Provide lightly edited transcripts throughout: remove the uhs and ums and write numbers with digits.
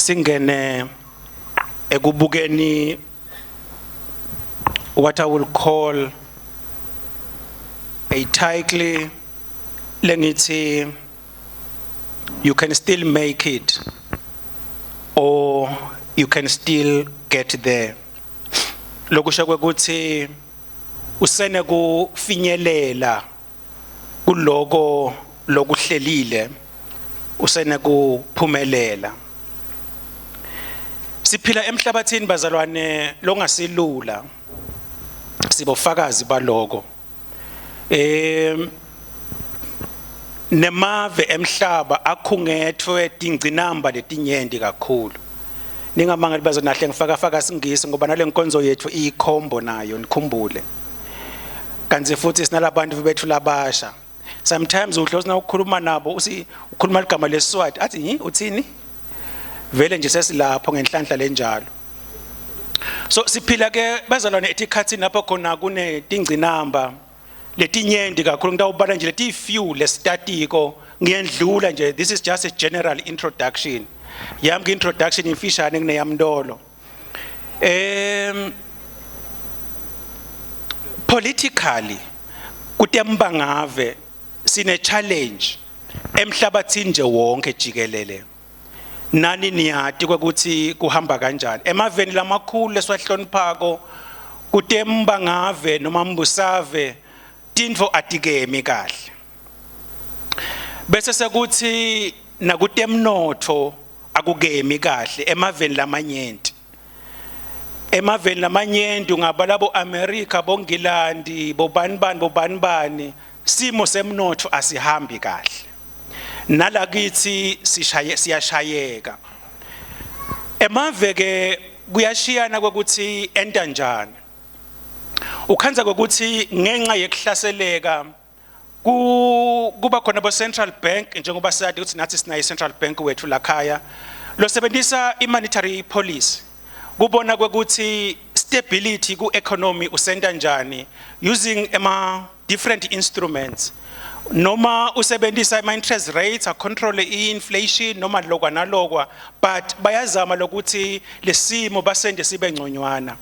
Singene ekubukeni what I will call a title lengithi "You can still make it" or "You can still get there." Lokusho kwekuthi usene kufinyelela kuloko lokuhlelile, usene kuphumelela. Siphila emhlabathini, bazalwane, longasilula, sibofakazi baloko. Nemave emhlaba akhungethwe tingcinamba letinyenti kakhulu. Ningamangali bazonahle ngifaka faka singisi ngoba nale nkonzo yethu iyikhombo nayo, nikhumbule. Kanti futhi sinalabantu bethu labasha. Sometimes uhlosi ukukhuluma nabo, usi ukhuluma ligama leSiswati, athi, "Hi, uthini?" Vele nje sesilapho ngenhlanhla lenjalo. So siphila ke, bazalwane, etikhatsini lapho khona kunetingcinamba letinyenti kakhulu. Ngitawubala nje leti few lesitatiko, ngiyendlula nje. This is just a general introduction yami. Introduction imfishane kuneyamntolo. Politically, kutembangave, sine challenge emhlabathini nje wonke jikelele. Nani niyati ukuthi kuhamba kanjani emaveni lamakhulu lesiwahloniphako kutembangave noma mbusave, tintfo atikemi kahle. Bese sekuthi nakutemnotfo akukemi kahle emaveni lamanyenti. Emaveni lamanyenti ungabala bo America, boNgilandi, bobani bani, bobani bani, simo semnotfo asihambi kahle. Nalakithi sishaye, siyashayeka. Emave ke kuyashiyana kwekuthi enta njani. Ukhandza kwekuthi ngenxa yekuhlaseleka ku kuba khona bo central bank, njengoba sazi ukuthi nathi sinayo central bank wethu lakhaya losebenzisa i-monetary policy kubona kwekuthi stability ku economy usenta njani using ema different instruments, noma usebenzisa ama interest rates a control i-inflation noma lokwa nalokwa, but bayazama lokuthi lesimo basende sibe ngconywana.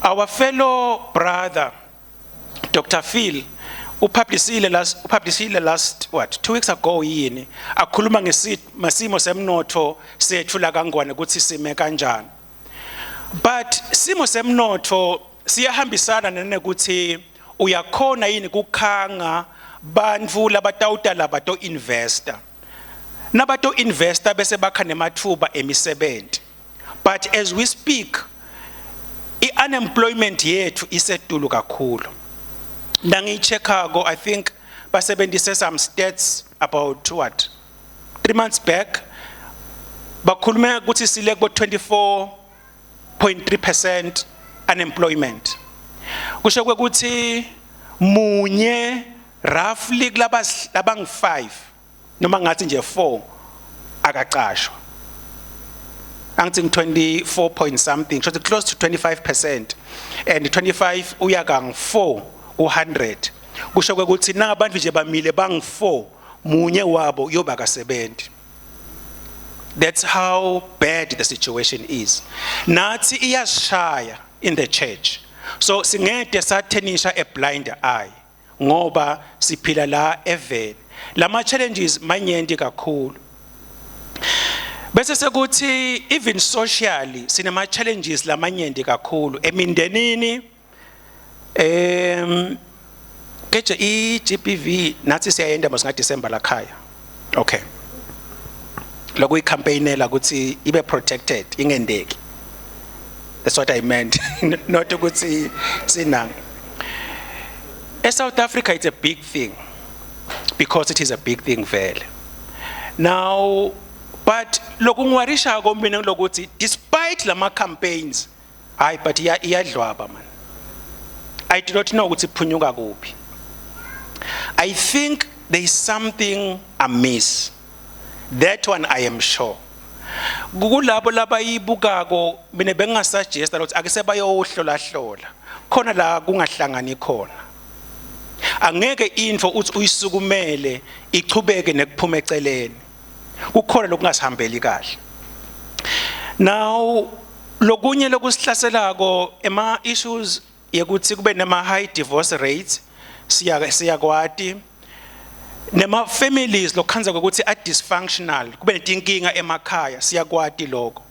Our fellow brother Dr Phil upublishile last, what, 2 weeks ago yini, akhuluma ngesimo semnotho sethu la kaNgwane ukuthi sime kanjani. But simo semnotho siyahambisana nekuthi uyakhona yini kukhanga bantfu labatawuta labato investor, nabato investor bese bakha nemathuba emisebenti. But as we speak, i-unemployment yethu isetulu kakhulu. Nangiyi-checkako, I think basebenzise some stats about, what, 3 months back, bakhulume ukuthi sile ku 24.3% unemployment. Kusho ukuthi munye roughly kulaba labangu5 noma ngathi nje 4 akacashwa. Angithi 24 point something, so close to 25%, and 25 uya kang 4 ku100, kusho ukuthi nabantu nje bamile bang4, munye wabo yoba kasebenzi. That's how bad the situation is. Nathi iyashaya in the church, so singede sathenisha a blind eye ngoba siphila la eveni. Lama challenges manyenti kakhulu. Bese sekuthi even socially sinema challenges lamanyenti kakhulu emindenini. Keje iGBV nathi siyayenda mos nga December la khaya. Okay, lokhu icampaignela ukuthi ibe protected, ingendeki. That's what I meant, not ukuthi sinang. E South Africa it's a big thing because it is a big thing vele now. But lokungiworrisha mina lokuthi despite lama campaigns, hayi, but iyadlwaba man. I do not know ukuthi iphunyuka kuphi. I think there is something amiss, that one I am sure. Kulabo labayibukako, mina bengingasuggesta ukuthi ake sebayohlola hlola khona la kungahlangani khona. Angeke info uthi uyisukumele ichubeke nekuphuma eceleni, kukhona lokungasihambeli kahle. Now lokunye lokusihlaselako ema issues yekuthi kube nema high divorce rates, siya siyakwati nema families lokhandza ukuthi a dysfunctional, kube netinkinga emakhaya, siyakwati lokho.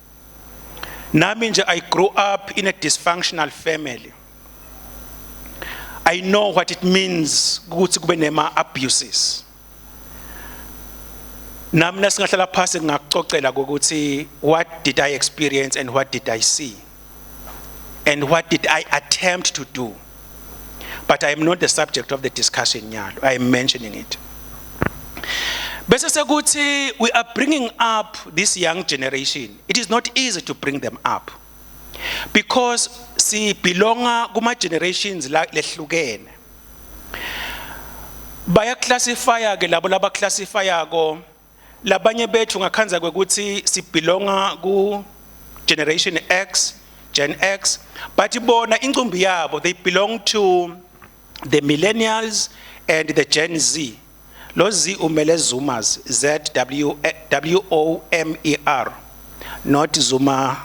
Nami nje I grew up in a dysfunctional family. I know what it means ukuthi kube nema abuses. Nami nasingahlala phasi ngingakucocela ukuthi what did I experience and what did I see and what did I attempt to do, but I am not the subject of the discussion nyalo. I am mentioning it. Bese sekuthi we are bringing up this young generation. It is not easy to bring them up because si belonga kuma generations la lehlukene. Baya classify ke labo laba classifyako, labanye bethu ngakhandza kwekuthi sibelonga ku generation X, Gen X, but bona incumbi yabo they belong to the millennials and the Gen Z. Lo Z umele Zumas, Z W W O M E R, not Zuma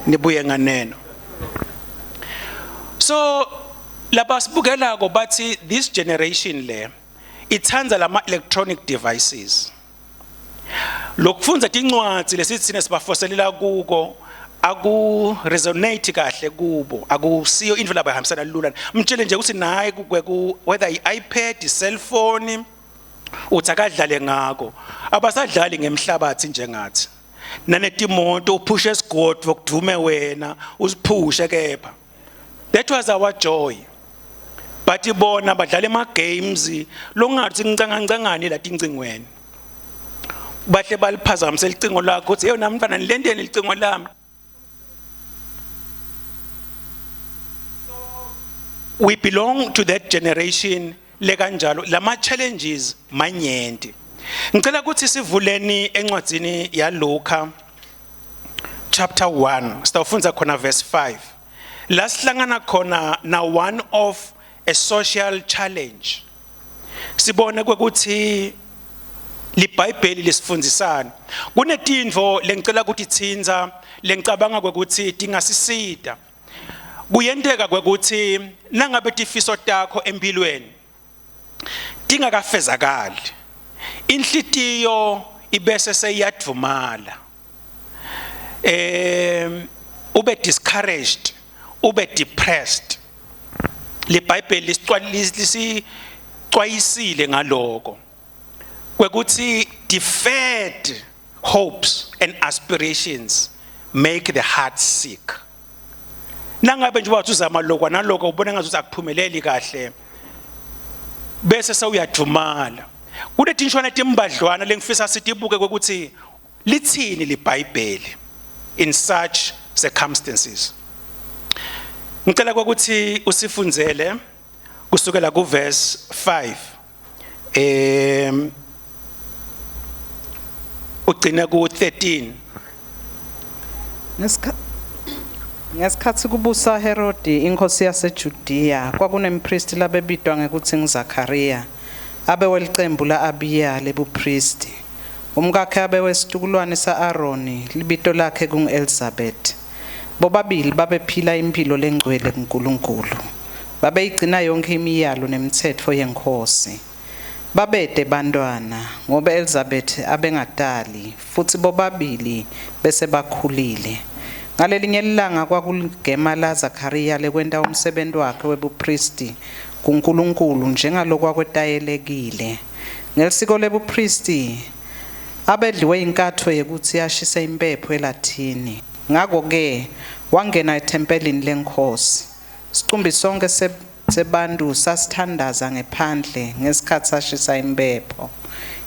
nibuye nganeno. So labasibukelako bathi this generation le itsandza lama electronic devices. Lokufundza tincwadzi lesitsine sibafoselela kuko aku resonate kahle kubo, akusiyo into labahambisana lula. Mtshele nje ukuthi naye ku whether i-iPad, i-cellphone, uthi akadlale ngako. Abasadlali ngemhlabathi njengathi. Nanetimoto uphushe esigodvo kudume wena usiphushe, kepha that was our joy. But bona badlala ema games longathi ngicangancangani la tincingweni, bahle baliphazamise licingo lakho uthi hey nami mfana nilenteni licingo lami. We belong to that generation lekanjalo, lama challenges manyenti. Ngicela ukuthi sivuleni encwadzini ya Luka chapter 1, sitawufundza khona verse 5 la sihlangana khona na one of a social challenge, sibone kwekuthi liBhayibheli lisifundzisana. Kunetintfo lengicela ukuthi tsinza lengicabanga kwekuthi tingasisita. Kuyenteka kwekuthi nangabe tifiso takho empilweni tingakafezakali, inhlitiyo ibese seyiyadvumala, ube discouraged, ube depressed. LiBhayibheli lisicwayisile ngaloko kwekuthi deferred hopes and aspirations make the heart sick. Nangabe nje wathi uzama lokwa naloko ubona ngathi akuphumeleli kahle, bese sewuyadumala. Kunetinshwana timbadlwana lengifisa sitibuke ukuthi lithini liBhayibheli in such circumstances. Ngicela ukuthi usifundzele kusukela ku verse 5 ugcine ku 13. Ngesikhathi kubusa Herodi inkosi yaseJudiya, kwakunempristi labebitwa ngekuthi nguZakhariya, abe welicembu la-Abiya lebupristi. Umkakhe abe wesitukulwane sa-Aroni, libito lakhe kungu-Elizabeth. Bobabili babephila impilo lengcwele kuNkulunkulu. Babeyigcina yonke imiyalo nemitsetfo yeNkhosi. Babete bantwana ngoba Elizabeth abengatali futhi bobabili bese bakhulile. Ngalelinye ilanga kwakuligema la Zakhariya lekwenta umsebenzi wakhe webupristi kuNkulunkulu njengalokhu akwetayelekile. Ngelisiko lebupristi abedliwe inkatho yekuthi ashise impepho elathini. Ngakho-ke wangena ethempelini leNkhosi. Sicumbi sonke sebantu sasithandaza ngephandle ngesikhathi sashisa impepho.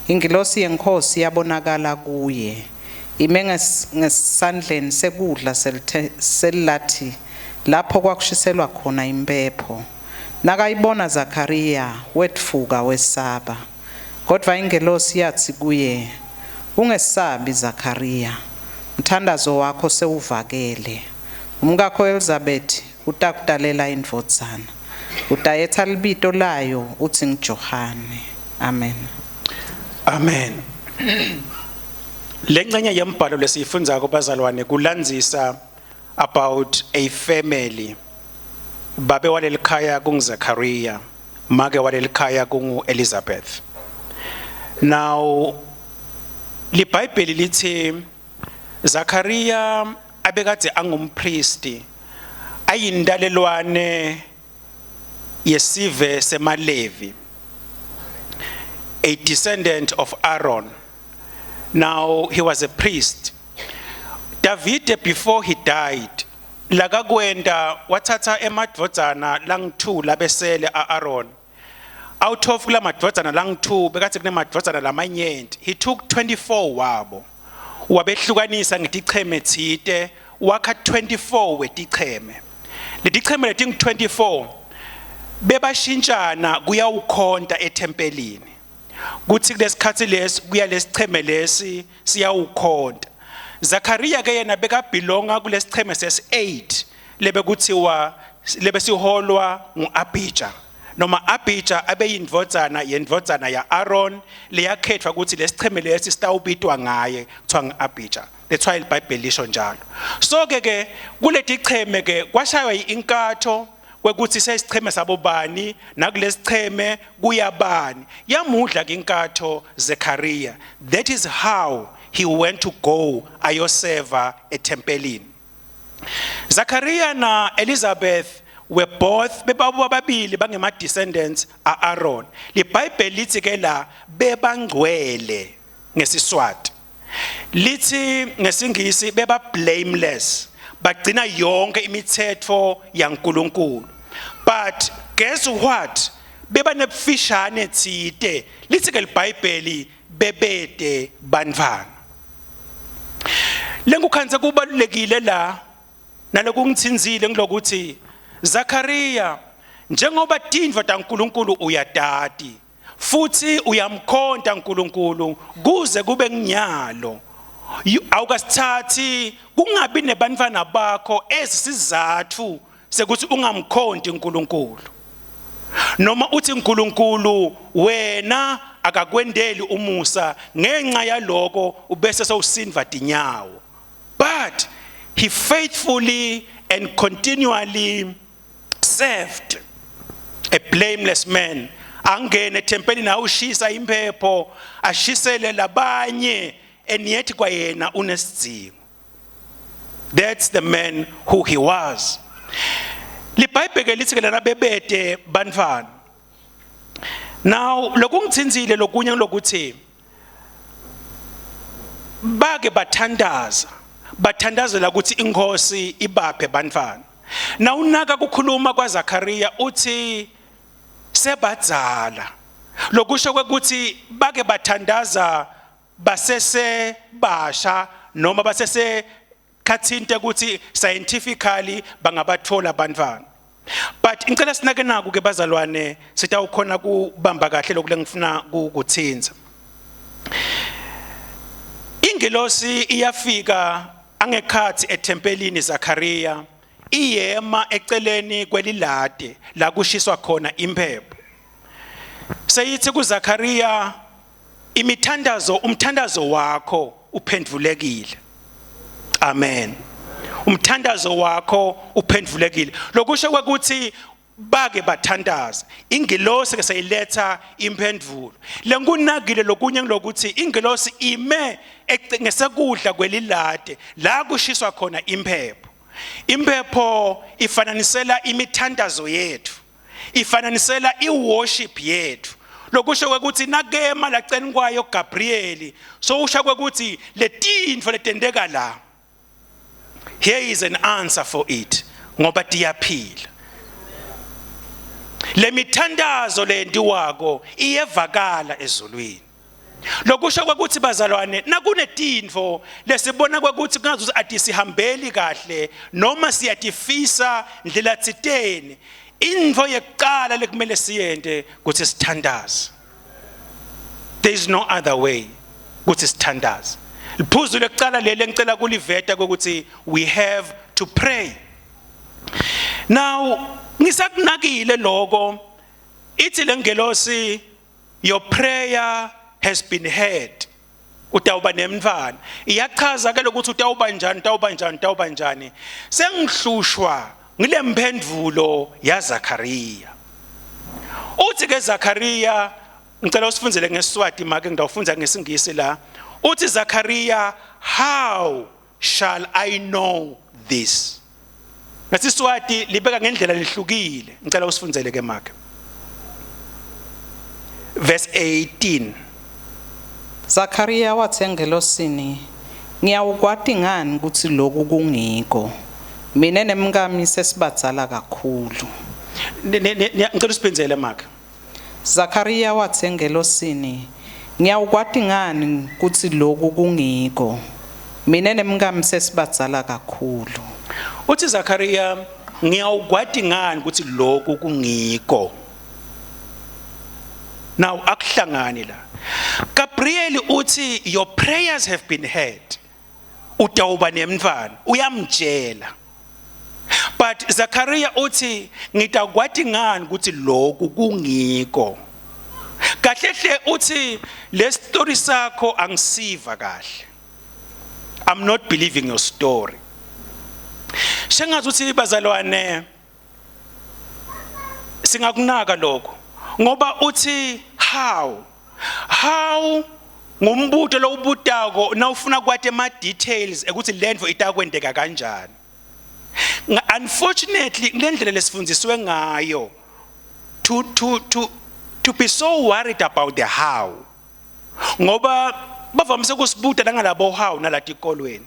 Ingilosi yeNkhosi yabonakala kuye ime ngesandleni sekudla selathi lapho kwakushiselwa khona impepho. Nakayibona Zakhariya wetfuka wesaba. Kodwa ingelosi yathi kuye, "Ungesabi Zakhariya, mthandazo wakho sewuvakele. Umkakho Elizabeth utakutalela indvodzana. Utayetha libito layo uthi nguJohane." Amen. Amen. Lengcenye yembhalo lesiyifundzako bazalwane kulandzisa about a family. Babe walelikhaya kunguZechariah, make walelikhaya kungu Elizabeth. Now liBhayibheli lithi Zachariah abekade angumpristi ayindalelwane yesive semaLevi, a descendant of Aaron. Now he was a priest. Davide before he died lakakwenda wathatha emadvodzana langu2 labesele aAron. Out of kulamadvodzana langu2 bekathi kunemadvodzana lamanyenti, he took 24 wabo wabehlukanisa ngeticheme tsite, wakha 24 weticheme. Leticheme letingu 24 bebashintshana kuyawukhonta ethempelini, kuthi kulesikhathi lesi kuya lesicheme lesi siyawukhonta. Zakaria ke yena bekabelonga kulesicheme sesi 8 lebekuthiwa lebesiholwa nguAbijah, noma Abijah abeyindvodzana yendvodzana yaAron leyakhethwa ukuthi lesicheme lesi sitawubitwa ngaye, kuthiwa nguAbijah. That's why iBhayibheli lisho njalo. So ke kuleticheme ke kwashaywa inkatho kwekuthi sesicheme sabobani nakulesicheme kuyabani. Yamudla ke inkatho Zechariah. That is how he went to go ayoseva ethempelini. Zachariah na Elizabeth were both, bebabo babili bangema descendants aAron. LiBhayibheli lithi ke la bebangcwele ngesiSwati, lithi ngesingisi beba blameless, bagcina yonke imithetho yaNkuluNkulu. But guess what? Beba nebufishane tsite, lithi ke liBhayibheli bebede bantfwana. Lengukhanze kubalulekile la nalokungitsinzile ngilokuthi Zakaria, njengoba tindvo taNkuluNkulu uyatati futhi uyamkhonta uNkulunkulu kuze kube nginyalo, awukasithathi kungabi nebantfwana bakho esisizathu sekuthi ungamkhonti uNkulunkulu, noma uthi uNkulunkulu wena akakwendeli umusa, ngenxa yaloko ubese sewusindva tinyawo. But he faithfully and continually served, a blameless man. Angene ethempelini, awushisa impepho, ashisele labanye, and yet kwayena unesidzingo. That's the man who he was. LiBhayibheli lithi ke lana bebede bantfwana. Now lokungithinzile lokunye lokuthi bake bathandaza, bathandazela ukuthi inkosi ibaphe bantfwana. Nawunaka kukhuluma kwaZakaria, uthi sebadzala, lokusho kwekuthi bake bathandaza basese basha noma basese khathinte ukuthi scientifically bangabathola abantwana. But ngicela sinake naku ke bazalwane, sitawukhona kubamba kahle lokhu lengifuna kukuthinza. Ingelosi iyafika angekhathi ethempelini Zakaria, iyema eceleni kwelilade la kushiswa khona impepho. Seyithi kuZakaria, imithandazo, umthandazo wakho uphendvulekile. Amen. Umthandazo wakho uphendvulekile, lokusho kwekuthi bake bathandaza, ingilosi ke seyiletha imphendvulo. Lenkunakile lokunye ngilokuthi ingilosi ime ngesekudla kwelilade la kushiswa khona impepho. Impepho ifananisela imithandazo yethu, ifananisela iworship yethu, lokusho kwekuthi nakema laceni kwayo Gabrieli, so usho kwekuthi letintfo letenteka la, here is an answer for it, ngoba tiyaphila. Lemithandazo leyentiwako iyevakala ezulwini. Lokusho kwekuthi bazalwane, nakunetintfo lesibona kwekuthi kungazuthi atisihambeli kahle noma siyatifisa ndlela tsiteni, intfo yekucala lekumele siyente kutsi sithandaze. There is no other way kutsi sithandaze. Liphuzu lekucala leli engicela kuliveta kwekuthi we have to pray. Now ngisakunakile lokho, ithi lengelosi, "Your prayer has been heard." Utawuba nemntfwana. Iyachaza ke lokuthi utawuba njani, utawuba njani, utawuba njani. Sengihlushwa ngilemphendvulo yaZakaria. Uthi ke Zakaria, ngicela usifundzele ngeSiswati make, ngitawufundza ngesiNgisi la. Uthi Zakaria, "How shall I know this?" NgesiSwati libeka ngendlela lehlukile. Ngicela usifundzele ke make. Verse 18. Zakaria wathi engelosini, "Ngiyawukwati ngani ukuthi lokhu kungiko? Mina nemkami sesibadzala kakhulu." Ngicela usiphindzele make. Zakaria wathi engelosini, "Ngiyawukwati ngani ukuthi lokhu kungiko? Mina nemkami sesibadzala kakhulu." Uthi Zakaria, ngiyawukwati ngani ukuthi lokhu kungiko? Now akuhlangani la. Gabriel uthi your prayers have been heard. Utawuba nemntfwana, uyamtshela. But Zakaria uthi ngitakwati ngani ukuthi lokhu kungiko? Kahle hle uthi le story sakho angisiva kahle. I'm not believing your story. Sengathi uthi bazalwane singakunaka lokho, ngoba uthi how ngumbuto lowubutako nawufuna kwati ema details ekuthi lento itakwenteka kanjani. Unfortunately, kulendlela lesifundziswe ngayo to be so worried about the how, ngoba bavamise kusibuta nangalabo how nalatikolweni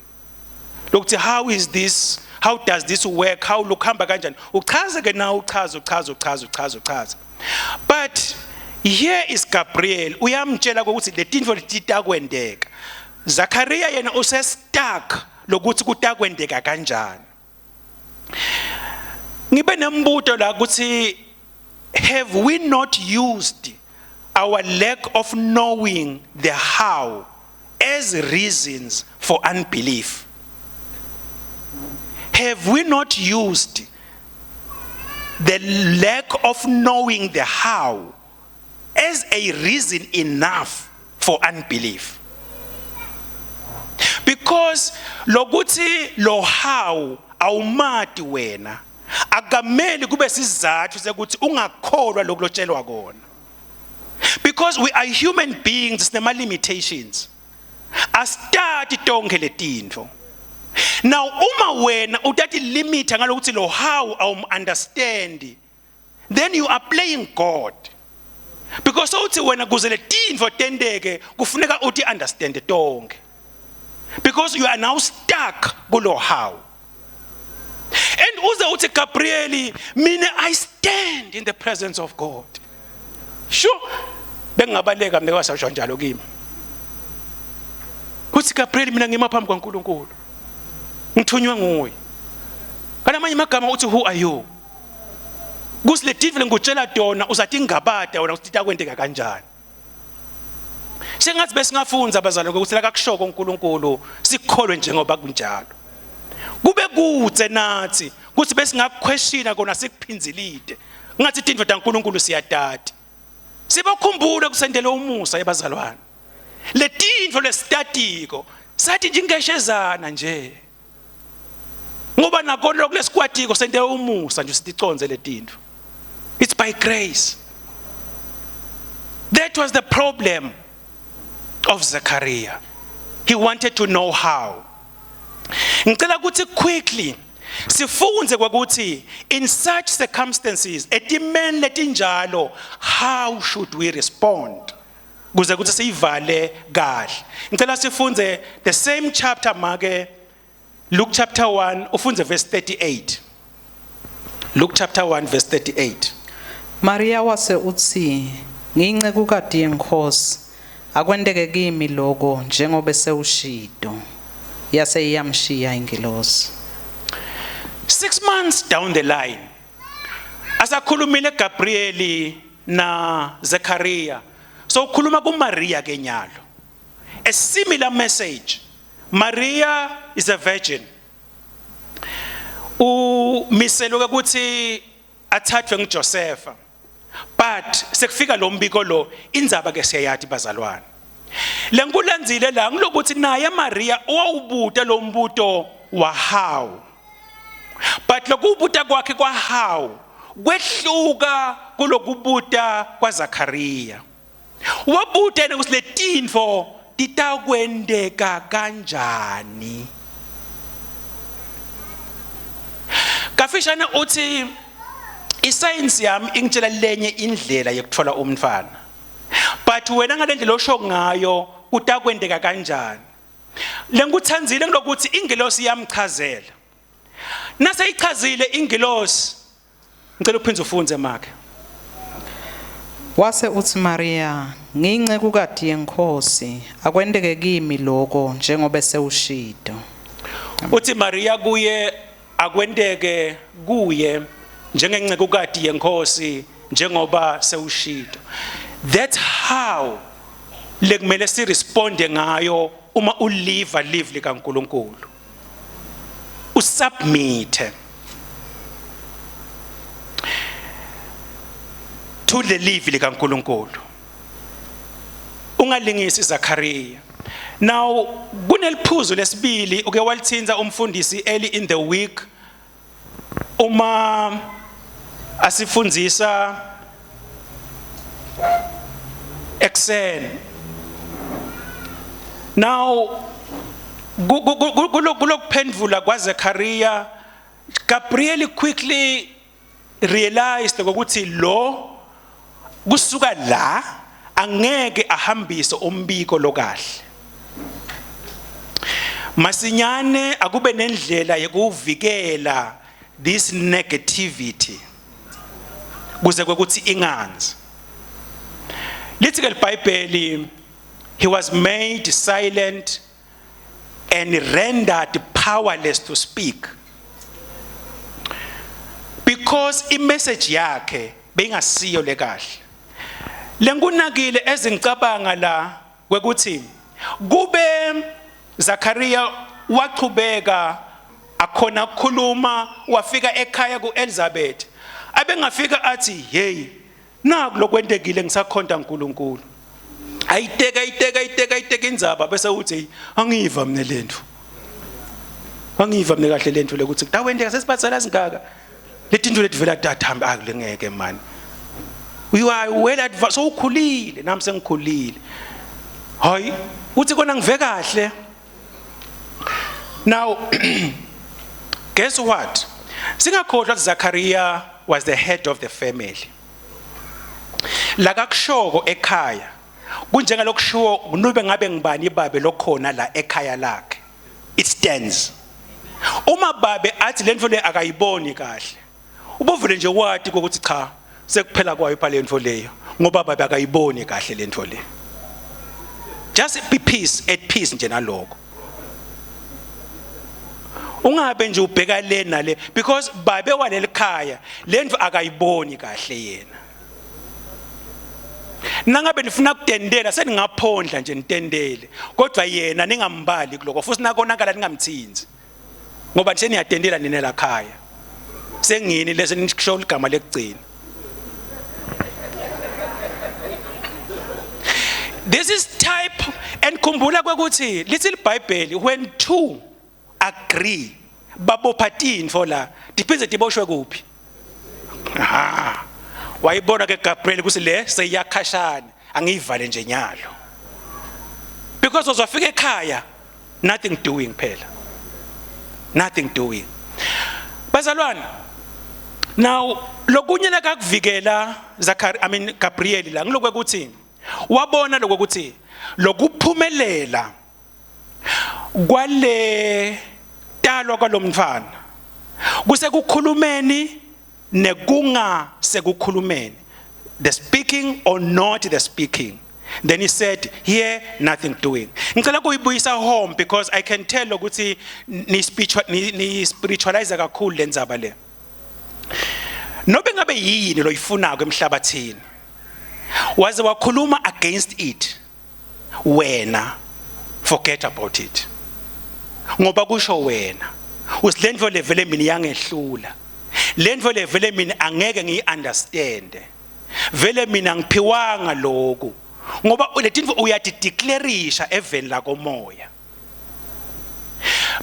lokuthi how is this, how does this work, how lokuhamba kanjani, uchaze ke na, uchaze, uchaze, uchaze, uchaze, uchaze. But here is Gabriel, uyamtshela ukuthi letinto letitakwenteka. Zakaria yena use stuck lokuthi kutakwenteka kanjani. Ngibe nembuto la ukuthi have we not used our lack of knowing the how as reasons for unbelief? Have we not used the lack of knowing the how as a reason enough for unbelief? Because lokuthi lo how awumati wena akameli kube sizathu sekuthi ungakholwa lokulotshelwa kona, because we are human beings, sinema limitations, asitati tonke letintfo. Now uma wena utati limita ngalokuthi lo how awum understand, then you are playing God, because uthi wena kuze letintfo tenteke kufuneka uthi understand tonke, because you are now stuck kulo how. And uze uthi Gabrieli, mina I stand in the presence of God. Sure, bengingabaleka mina kwasasho njalo kimi. Uthi Gabriel, mina ngima phambi kwaNkulunkulu, ngithunywe nguye. Kanamanye amagama uthi, "Who are you?" Kusi letive lengikutshela tona uzathi ingabada wena ukuthi itakwenteka kanjani. Sengathi besingafundza abazalwane ukuthi la kakushoko uNkulunkulu sikholwe njengoba kunjalo. Kube kude nathi kuthi besingakuquestiona kona sikuphinzilide. Ngathi tintfo taNkulunkulu siyatati. Sibakhumbule kusendele umusa ebazalwane. Letintfo lesitatiko sathi nje ingeshezana nje. Ngoba nakho lokho lesikwatiko sente umusa nje siticonze letintfo. It's by grace. That was the problem of Zechariah. He wanted to know how. Ngicela ukuthi quickly sifunze kwakuthi in such circumstances, etimeni letinjalo, how should we respond? Kuze kuthi siyivale kahle. Ngicela sifunze the same chapter make, Luke chapter 1, ufunze verse 38. Luke chapter 1 verse 38. Maria wase utsi, "Ngiyincekukati yeNkhosi, akwenteke kimi lokho njengobe sewushito." Yase iyamshiya ingilosi. 6 months down the line, asakhulumile Gabrieli na Zechariah, so ukhuluma kuMaria ke nyalo. A similar message. Maria is a virgin. Umiselwe ukuthi athathwe nguJosepha. But sekufika lo mbiko lo, indzaba ke siyayathi bazalwane. Lenkulandzile la ngilokuthi naye Maria wawubuta lo mbuto wa how. But lokubuta kwakhe kwa how kwehluka kulokubuta kwaZakaria. Wabuta yena ukuthi letinfo titakwendeka kanjani. Kafishane uthi isayensi yami ingitshela lenye indlela yokuthola umntwana. But wena ngalendlela osho ngayo kutakwendeka kanjani? Lengikuthandzile ngilokuthi ingelosi iyamchazela. Naseyichazile ingelosi ngicela uphindze ufunze makhe. Wase utsi Maria, Ngiyincekukati yeNkhosi, akwenteke kimi loko njengobe sewushito. Uthi Maria kuye akwenteke kuye njengencekukati yeNkhosi njengoba sewushito. That's how lekumele siresponde ngayo uma uliva live likaNkuluNkulu. Usubmit to the live likaNkuluNkulu. Ungalingisi Zakaria. Now kuneliphuzu lesibili uke walithinta umfundisi early in the week uma asifundzisa ekseni. Now kulokuphendvula kwaZekaria, Gabriel quickly realized ukuthi lo kusuka la angeke ahambise umbiko lokahle. Masinyane akube nendlela yokuvikela this negativity kuze kwekuthi inganzi. Lithi ke iBhayibheli, he was made silent and rendered powerless to speak, because imessage yakhe beyingasiyo lekahle. Lenkunakile ezingicabanga la kwekuthi kube Zakaria wachubeka akhona ukukhuluma, wafika ekhaya kuElizabeth, abengafika athi hey, naku lokwentekile ngisakhonta uNkulunkulu. Ayiteka ayiteka ayiteka ayiteka indzaba bese uthi angiva mina lento, angiva mina kahle lento lekuthi kutawenteka sesibatsela singaka letinto letivela tathambi akulengeke man. You are well advanced, so ukhulile nami sengikhulile. Hayi uthi kona ngive kahle. Now guess what, singakhohlwa ukuthi Zakaria was the head of the family. Lakakushoko ekhaya kunjengalokushiwo nube ngabe ngibani babe lokhona la ekhaya lakhe, it stands. Uma babe athi lento le akayiboni kahle, ubovele nje wati ukuthi cha, sekuphela kwayo pha lento leyo, ngoba babe akayiboni kahle lento le. Just be peace at peace nje naloko, ungabe nje ubheka le nale, because babe walelikhaya lento akayiboni kahle yena. Nangabe nifuna kutendela seningaphondla nje nitendele, kodwa yena ningambali kuloko, futhi nakonakala ningamthinzi, ngoba seniyatendela nina lakhaya, sengini lese nisho ligama lekugcina. This is type and khumbula kwekuthi lithi iBhayibheli, when two agree babopha tintfo la tiphindze tiboshwe kuphi. Aha, wayibona ke Gabriel ukuthi le seyiyakhashana, angiyivale nje nyalo, because uzofika ekhaya nothing doing phela, nothing doing bazalwane. Now lokunye lakakuvikela Zachary, I mean Gabriel la, ngilokwe ukuthi wabona lokuthi lokuphumelela kwale talwa kwalomntwana kusekukhulumeni nekunga sekukhulumeni, the speaking or not the speaking. Then he said here nothing doing. Ngicela kuyibuyisa home because I can tell ukuthi ni spiritual ni spiritualize kakhulu lendzaba le. Nobe ngabe yini loyifunako emhlabathini, waze wakhuluma against it wena, forget about it, ngoba kusho wena usilento levele mina yangehlula lento levele mina angeke ngiyiunderstand, vele mina ngiphiwanga lokhu. Ngoba letinto uyatideclareisha eveni lakomoya.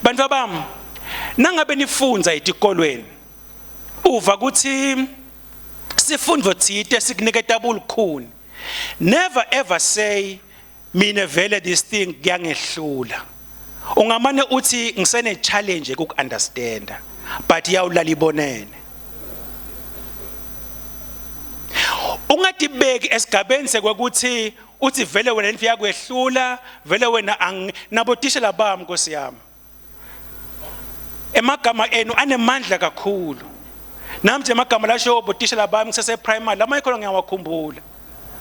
Bantu bami, nangabe nifunza etikolweni uva ukuthi sifundo thite sikuniketa bulukhuni, never ever say mina vele this thing kuyangehlula. Ungamane uthi ngisene challenge ukuunderstanda, but iyawulala ibonene. Ungatibeki esigabeni sekwekuthi uthi vele wena lento yakwehlula, vele wena nabotishela bami Nkosi yami. Emagama enu anemandla kakhulu. Nami nje amagama lasho botishela bami ngisese primary lama ikhona ngiyawakhumbula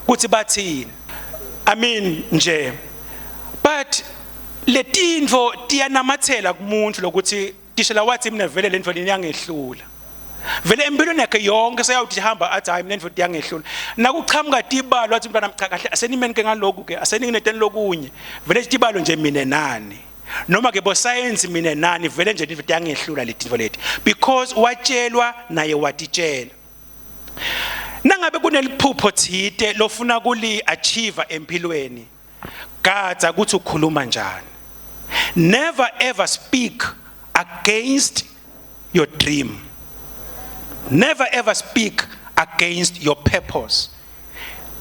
ukuthi bathini. I mean nje, but letinto tiyanamathela kumuntu lokuthi tishela wathi mina vele lento liyangehlula. Vele empilweni yakhe yonke seyawuthi hamba athi hayi mina lento iyangehlula. Nakuchamuka tibalo athi umntwana cha kahle asenimeni ke ngalokhu ke aseningineteni lokunye. Vele tibalo nje mina nani. Noma ke bo science mina nani vele nje into iyangehlula letinto leti, because watshelwa naye watitshela. Nangabe kuneliphupho thite lofuna kuli achieve empilweni, gadza ukuthi ukhuluma njani. Never ever speak against your dream. Never ever speak against your purpose.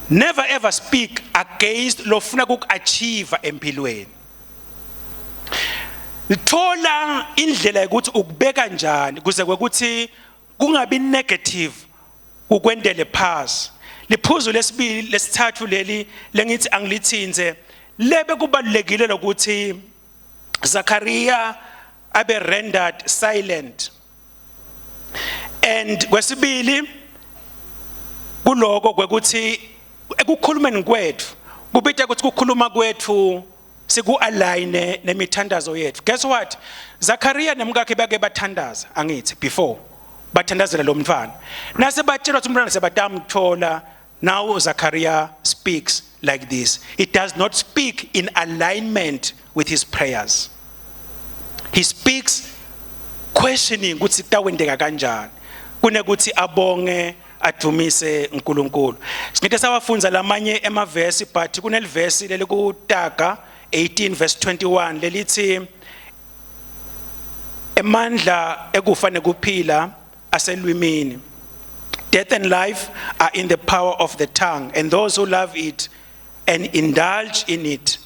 Never ever speak against lofuna kukuachieve empilweni. Lithola indlela yokuthi ukubeka njani kuze kwekuthi kungabi negative ukwendele phasi. Liphuzu lesibili lesithathu leli lengithi angilithinze lebe kubalulekile lokuthi Zakaria abe rendered silent. And kwesibili kuloko kwekuthi ekukhulumeni kwethu kubita ukuthi kukhuluma kwethu siku-align nemithandazo yethu. Guess what? Zakaria nemkakhe bake bathandaza angithi before bathandazela lo mntwana. Nase batshelwa ukuthi umntwana sebatamthola, now Zakaria speaks like this. He does not speak in alignment with his prayers. He speaks questioning ukuthi kutawendeka kanjani kunekuthi abonge adumise uNkulunkulu. Singete sawafunza lamanye emavesi, but kunelivesi lelikuTaga 18 verse 21 lelithi emandla ekufa nekuphila aselwimini. Death and life are in the power of the tongue, and those who love it and indulge in it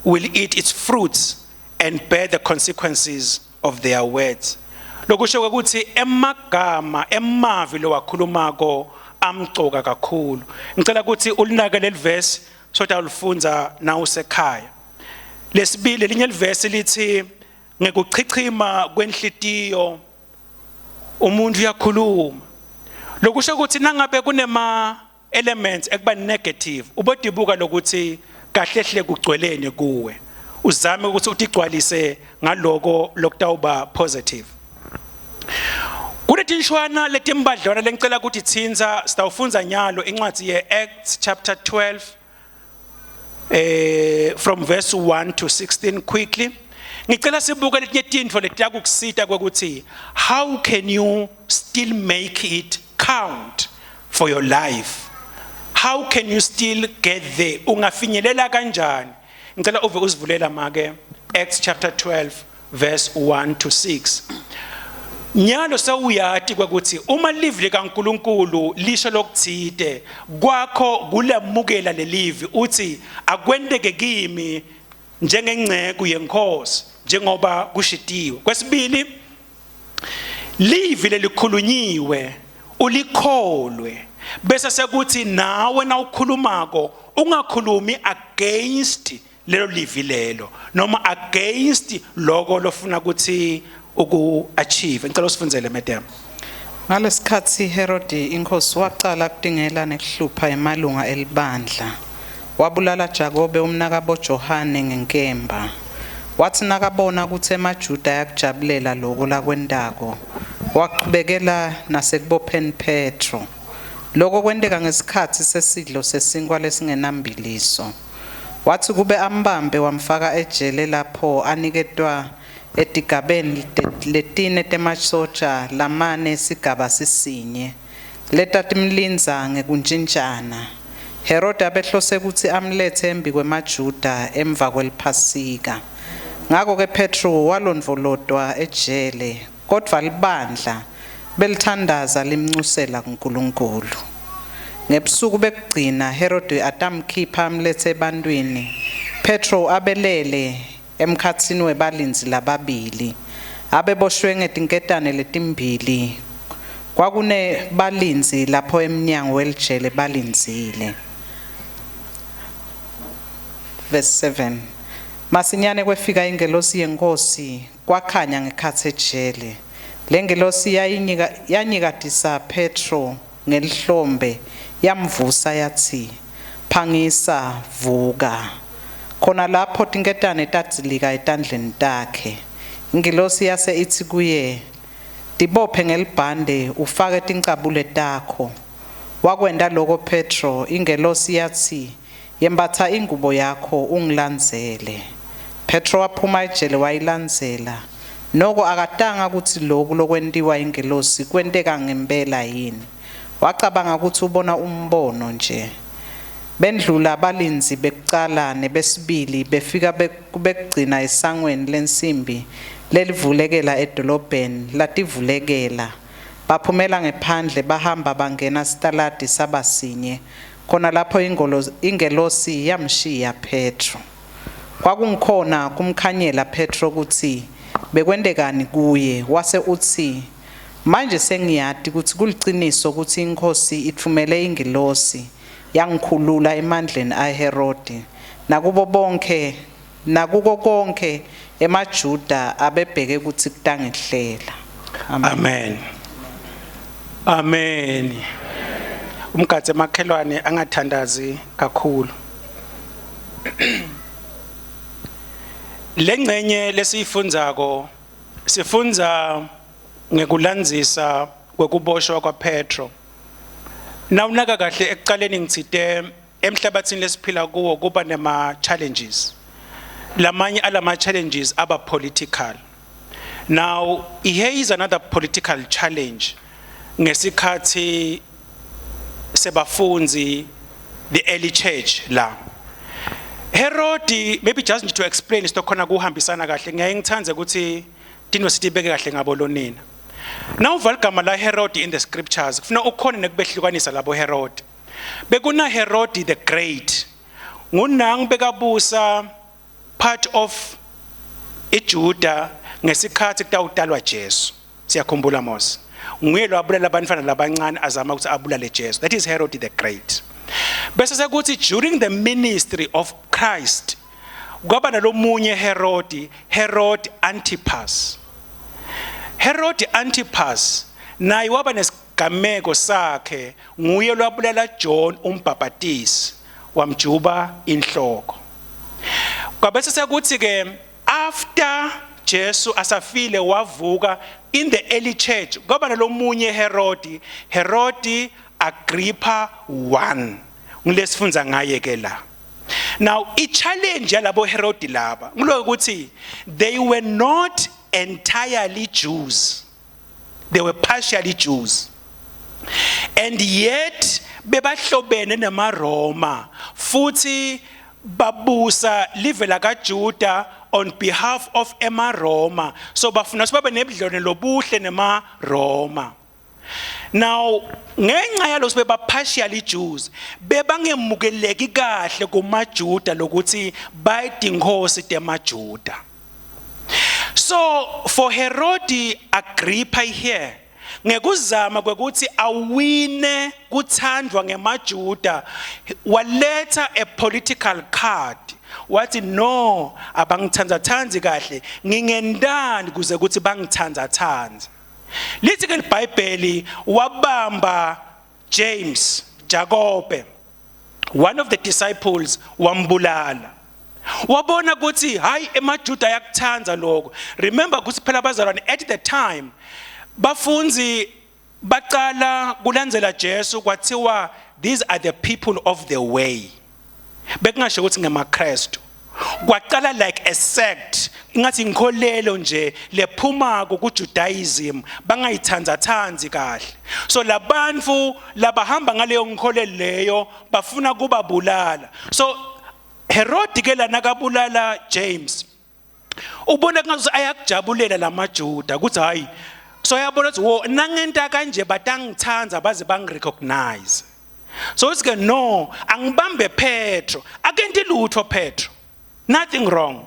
will eat its fruits and bear the consequences of their words. Lokusho ukuthi emagama emavi lowakhulumako amcoka kakhulu. Ngicela ukuthi ulinake leli verse so that ulifunza na usekhaya. Lesibili linye livesi lithi ngekuchichima kwenhlitiyo umuntu uyakhuluma. Lokusho ukuthi nangabe kunema elements ekuba negative ubodibuka lokuthi kahle hle kugcweleni kuwe, uzame ukuthi utigcwalise ngaloko lokutawuba positive. Kunetinshwana letimbadlwana lengicela ukuthi tsinza sitawufunza nyalo incwadi ye-Acts chapter 12 from verse 1 to 16 quickly. Ngicela sibuke letinye tintfo letiyakukusita kwekuthi how can you still make it count for your life? How can you still get there? Ungafinyelela kanjani? Ngicela uve usivulela make Acts chapter 12 verse 1 to 6. Nyalo sewuyati kwekuthi uma livi likaNkuluNkulu lisho lokuthite kwakho kulemukela lelivi uthi akwenteke kimi njengengceku yenkosi njengoba kushitiwe. Kwesibili, livi lelikhulunyiwe ulikholwe bese sekuthi nawe nawukhulumako ungakhulumi against lelo livi lelo noma against loko lofuna ukuthi uku achieve. Ngicela usifundzele, madam. Ngalesikhatsi Herodi inkosi wacala kutingela nekuhlupha emalunga elibandla. Wabulala Jakobe umnakabo Johane ngenkemba. Wathi nakabona ukuthi emaJuda ayakujabulela lokho lakwentako, wachubekela nasekubopheni Petro. Lokho kwenteka ngesikhatsi sesidlo sesinkwa lesingenambiliso. Wathi kube ambambe wamfaka ejele lapho aniketwa etigabeni letine temasotsha lamane sigaba sisinye. Leta timlindza ngekuntshintshana. Herode abehlose kutsi amletse embikwemaJuda emva kweliPhasika. Ngako-ke Petro walondvolotwa ejele, kodvwa libandla belithandaza limncusela kuNkulunkulu. Ngebusuku bekugcina Herode atamkhipha amletse ebantwini. Petro abelele emkhatsini webalindzi lababili. Abeboshwe ngetinketane letimbili. Kwakunebalindzi lapho emnyango welijele balindzile. Verse 7. Masinyane kwefika ingelosi yenkosi kwakhanya ngekhatsi ejele. Lengelosi yayinyika yanyikatisa Petro ngelihlombe yamvusa yatsi, "Phangisa vuka." Khona lapho tinketane tadzilika etandleni takhe. Ingelosi yase itsi kuye, "Tibophe ngelibhande ufake tincabule takho." Wakwenta loko Petro, ingelosi yatsi, "Yembatsa ingubo yakho ungilandzele." Petro waphuma ejele wayilandzela. Noko akatanga kutsi loku lokwentiwa ingelosi kwenteka ngempela yini. Wacabanga kutsi ubona umbono nje. Bendlula abalindzi bekucala nebesibili befika kubekugcina esangweni lensimbi lelivulekela edolobheni lativulekela. Baphumela ngephandle bahamba bangena sitaladi sabasinye. Khona lapho ingelosi yamshiya Petro. Kwakungikhona kumkhanyela Petro kutsi bekwentekani kuye wase utsi manje sengiyati kutsi kuliciniso kutsi inkosi itfumele ingelosi yangikhulula emandleni aHerodi nakubo bonke nakuko konke emaJuda abebheke kutsi kutangehlela. Amen. Amen. Amen. Umgadze makhelwane angathandazi kakhulu. Lengcenye lesiyifundzako sifundza ngekulandzisa kwekuboshwa kwaPetro. Nawunaka kahle ekucaleni ngitsite emhlabathini lesiphila kuwo kuba nema challenges. Lamanye alama challenges aba political. Now here is another political challenge ngesikhathi sebafundzi the early church la. Herodi maybe just to explain sitokhona kuhambisana kahle ngiyaye ngithande ukuthi tinto sitibeke kahle ngabo lonina. Nawuva ligama la Herod in the scriptures kufuna ukhona nekubehlukanisa labo Herod. Bekuna Herod the Great. Ngunangu bekabusa part of iJuda ngesikhathi kutawutalwa Jesu. Siyakhumbula Mose. Nguye lo abulala abantwana labancane azama ukuthi abulale Jesu. That is Herod the Great. Bese sekuthi during the ministry of Christ kwaba nalomunye Herod, Herod Antipas. Herod Antipas naye waba nesigameko sakhe nguye lwabulala John umbhabhatisi wamjuba inhloko. Kwabese sekuthi ke after Jesu asafile wavuka in the early church kwaba nalomunye Herod, Herod Agrippa 1 ngilesifundza ngaye ke la. Now i-challenge yalabo Herod laba ngiloko ukuthi they were not entirely Jews. They were partially Jews. And yet bebahlobene nemaRoma futhi babusa live lakaJuda on behalf of emaRoma. So bafuna sibabe nebudlelwane lobuhle nemaRoma. Now ngenxa yalosu beba partially Jews bebangemukeleki kahle kumaJuda lokuthi bayidinkosi temaJuda. So for Herod Agrippa here ngekuzama kwekuthi awine kuthandwa ngemaJuda waletha a political card wathi no abangithandathanzi kahle ngingendani kuze kuthi bangithandathanze. Lithi ke iBhayibheli wabamba James Jakobe one of the disciples wambulala. Wabona ukuthi hayi emaJuda ayakuthanda lokho. Remember ukuthi phela abazalwane at the time bafunzi baqala kulandzela Jesu kwathiwa these are the people of the way. Bekungasho ukuthi ngemaKristu. Kwaqala like a sect. Ingathi inkholelo nje lephumako kuJudaism bangayithandathanzi kahle. So labantu labahamba ngaleyo nkholelo leyo bafuna kubabulala. So Herod ke lana kabulala James, ubona kungathi ayakujabulela lamaJuda ukuthi hayi, so yabona ukuthi wo nangenta kanje batangithanza baze bangirecognize. So uthi ke no, angibambe Petro, akenti lutho Petro, nothing wrong.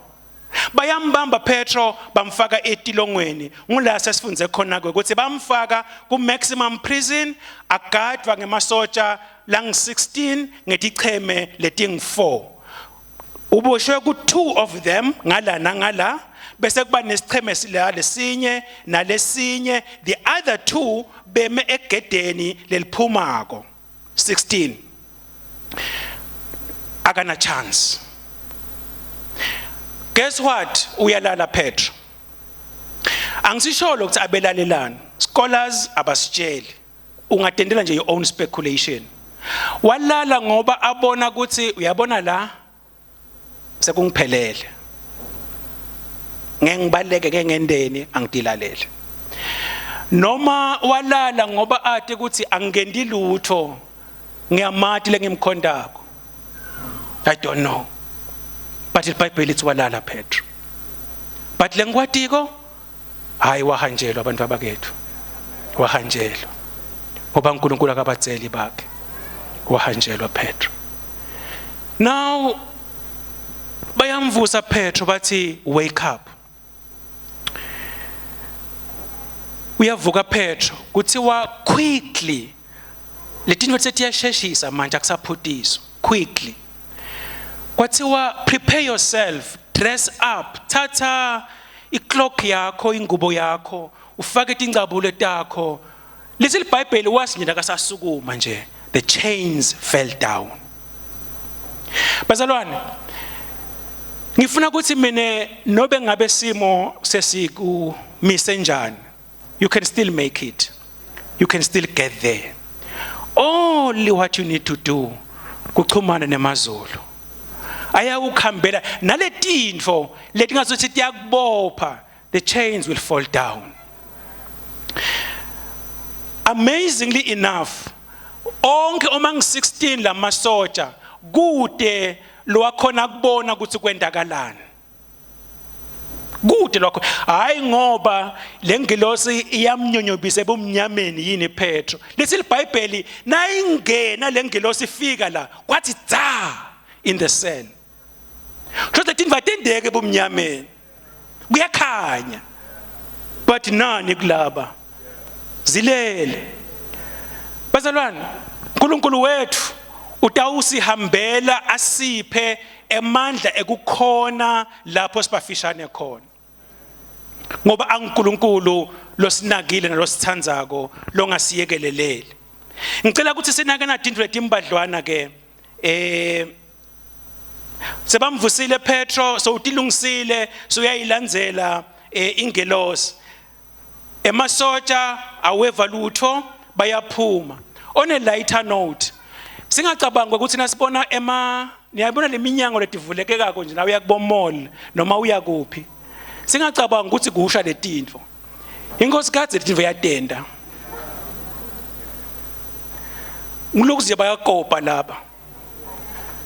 Bayambamba Petro, bamfaka etilongweni. Ngula sesifunze khona ke ukuthi bamfaka ku maximum prison, agadwa ngemasotsha lang 16 ngeticheme leting 4. Uboshwe ku 2 of them ngala nangala, bese kuba nesicheme sila lesinye nalesinye, the other 2 beme egedeni leliphumako. 16 akana chance. Guess what? Uyalala Petro. Angisisholo ukuthi abelalelana, scholars abasitsheli, ungatendela nje your own speculation. Walala ngoba abona ukuthi uyabona la sekungiphelele, ngeke ngibaleke ke ngendeni, angidilalele. Noma walala ngoba ati ukuthi angingendi lutho, ngiyamati lengimkhondako. I don't know, but iBhayibheli lithi walala Petro. But lengikwatiko, hayi, wahanjelwa abantu abakethu, wahanjelwa ngoba uNkulunkulu akabatseli bakhe. Wahanjelwa Petro. Now bayamvusa Petro, bathi wake up. Uyavuka Petro, kuthiwa quickly, letinto setiyasheshisa manje, akusaphutiswa, quickly kwathiwa prepare yourself, dress up, thatha icloak yakho, ingubo yakho, ufake tincabulo takho. Lithi iBhayibheli wasi nje akasasukuma nje, the chains fell down. Bazalwane, ngifuna ukuthi mina nobe ngabe simo sesikumise njani, you can still make it, you can still get there. Only what you need to do kuchumana nemazulu, ayawukhambela naletinfo letingazothi tiyakubopha, the chains will fall down. Amazingly enough, onke uma ngi16 lamasotsha kude lowakhona kubona ukuthi kwendakalani kude lokho. Hayi, ngoba lengilosi iyamnyonyobisa ebumnyameni yini Petro? Lithi iBhayibheli nayingena lengilosi ifika la, kwathi tsa in the cell. Kusho ukuthi vatendeke ebumnyameni, kuyakhanya, but nani kulaba zilele. Bazalwane, uNkulunkulu wethu utawusihambela asiphe emandla ekukhona lapho sibafishane khona, ngoba anguNkulunkulu losinakile nalosithandzako longasiyekeleleli. Ngicela ukuthi sinake natintfo letimbadlwana ke. Sebamvusile Petro, sowutilungisile, soyayilandzela ingelosi. Emasotsha aweva lutho, bayaphuma. On a lighter note, singacabanga ukuthi nasibona ema, niyabona leminyango letivulekekako nje, nawe uya kubo mall noma uya kuphi, singacabanga ukuthi kusha letinto. Inkosi kadze letinto yatenda, ngilokuze bayakopa laba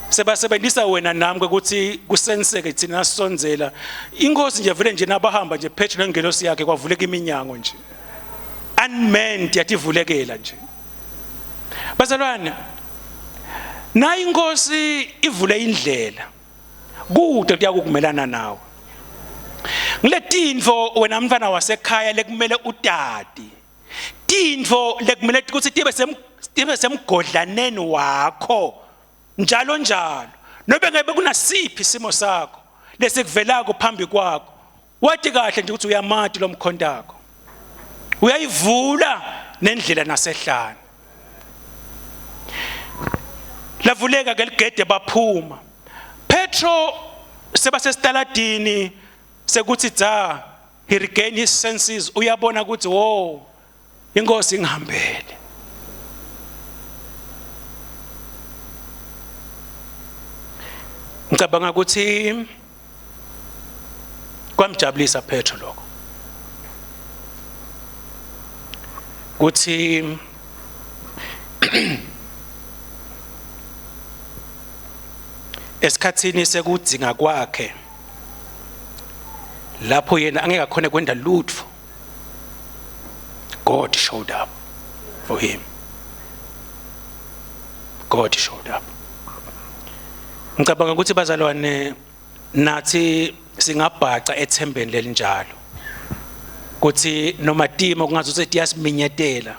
sebasebenzisa wena nami ukuthi kusenseke thina sisondzela inkosi nje vele nje. Nabahamba nje Petro nengelosi yakhe, kwavuleka iminyango nje unmanned, yativulekela nje. Bazalwane, nayi inkosi ivule indlela kude kuyakukumelana nawe ngiletinfo. Wena mntwana wasekhaya lekumele utati tintfo lekumele ukuthi tibe semgodlaneni wakho njalo njalo, nobe ngabe kunasiphi isimo sakho lesikuvelako phambi kwakho, wathi kahle nje ukuthi uyamati lo mkhontako, uyayivula nendlela nasehlane. Lavuleka ke ligede, baphuma. Petro sebasesitaladini, sekuthi dza, he regain his senses, uyabona ukuthi wo, inkosi ingihambele. Ngicabanga ukuthi Kwamjabulisa Petro lokho. Kuthi esikhathini sekudzinga kwakhe lapho yena angeke akhone kwenda lutho, God showed up for him. God showed up. Ngicabanga ukuthi bazalwane nathi singabhaca ethembeni lelinjalo kuthi noma timo kungazuthi tiyasiminyetela,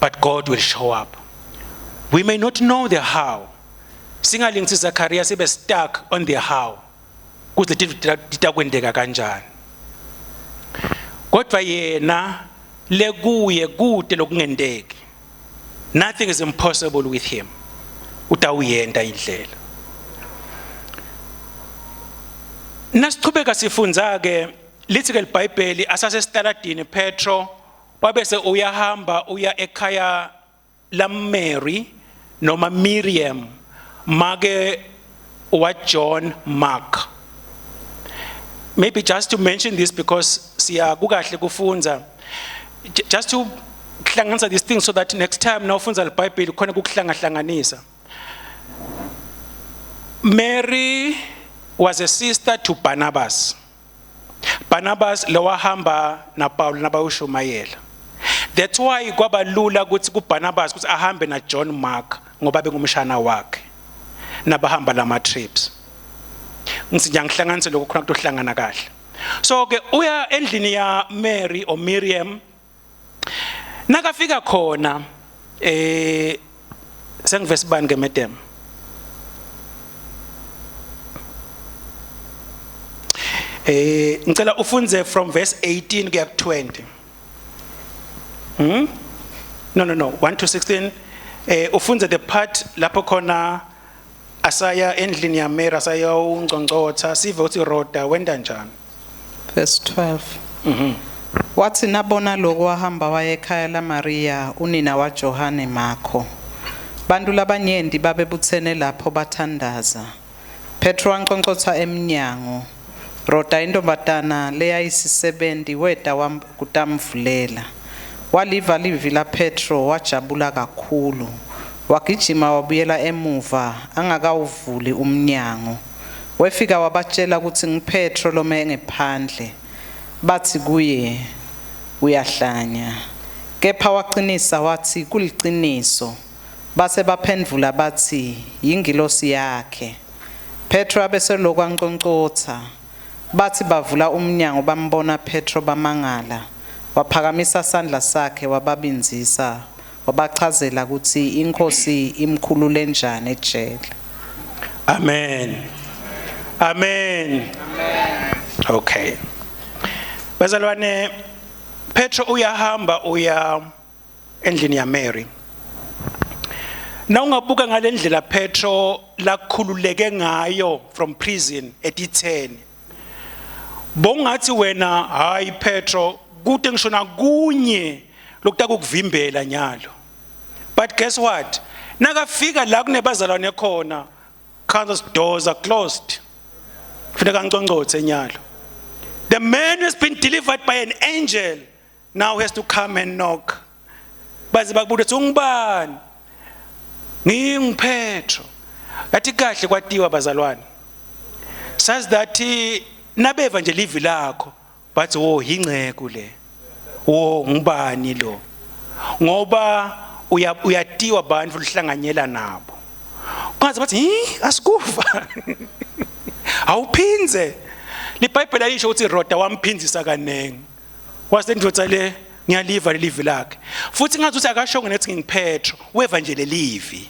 but God will show up. We may not know the how. Singalingisi Zachariah sibe stuck on the how kuze titakwendeka kanjani, kodwa yena lekuye kude lokungenteki. Nothing is impossible with him. Utawuyenta indlela. Nasichubeka sifundza ke, lithi ke liBhayibheli asasesitaladini Petro wabese uyahamba uya ekhaya la Mary noma Miriam, make wa John Mark. Maybe just to mention this because siya kukahle kufundza, just to kuhlanganisa these things so that next time nawufundza liBhayibheli khona kukuhlangahlanganisa. Mary was a sister to Barnabas. Barnabas lowahamba naPaul nabayoshumayela. That's why kwaba lula ukuthi kuBarnabas ukuthi ahambe na John Mark ngoba bengumshana wakhe nabahamba lama trips. Ngithi ngiyangihlanganisa lokho khona kutohlangana kahle. So ke uya endlini ya Mary or Miriam. Nakafika khona sengivesi bani ke, madam? Ngicela ufunze from verse 18 kuya ku 20. No, 1 to 16. Ufunze the part lapho khona asaya endlini ya Mary, asaya ungcongcotha, sive uthi Rhoda wenda njani. Verse 12. Wathi nabona lokho wahamba waya ekhaya laMaria unina waJohane Marko. Bantu labanyenti babebutsene lapho bathandaza. Petro wanconcotsa emnyango. Rhoda intombatana leyayisisebenti weta kutamvulela. Waliva livi la Petro wajabula kakhulu. Wagijima wabuyela emuva angakawuvuli umnyango. Wefika wabatshela ukuthi nguPetro lome ngephandle. Bathi kuye, "Uyahlanya." Kepha waqinisa wathi kuliciniso. Base baphendvula bathi yingilosi yakhe. Petro abeselokhu anconcotsa. Bathi bavula umnyango bambona Petro bamangala. Waphakamisa sandla sakhe wababinzisa, wabachazela ukuthi inkosi imkhulule njani ejele. Amen. Amen. Okay. Bazalwane, Petro uyahamba uya endlini ya Mary. Na ungabuka ngalendlela Petro lakhululeke ngayo from prison etitheni, bongathi wena, hayi Petro, kude ngisho nakunye lokutakukuvimbela nyalo. But guess what? Nakafika la kunebazalwane khona, countless doors are closed. Kufuneka ngcongcothe nyalo. The man who has been delivered by an angel now has to come and knock. Baze bakubuza ukuthi ungubani? NginguPetro. Yathi kahle kwatiwa bazalwane. Says that nabeva nje livi lakho bathi, "Wo, yinceku le. Wo, ngubani lo?" Ngoba uyatiwa abantu lihlanganyela nabo. Kwaze bathi, "Hi, asikufa." Awuphinze. LiBhayibheli alisho ukuthi Rhoda wamphinzisa kanengi. Wasendvodza le ngiyaliva lelivi lakhe. Futhi ngathi uthi akashongo nethi nginguPetro, weva nje lelivi.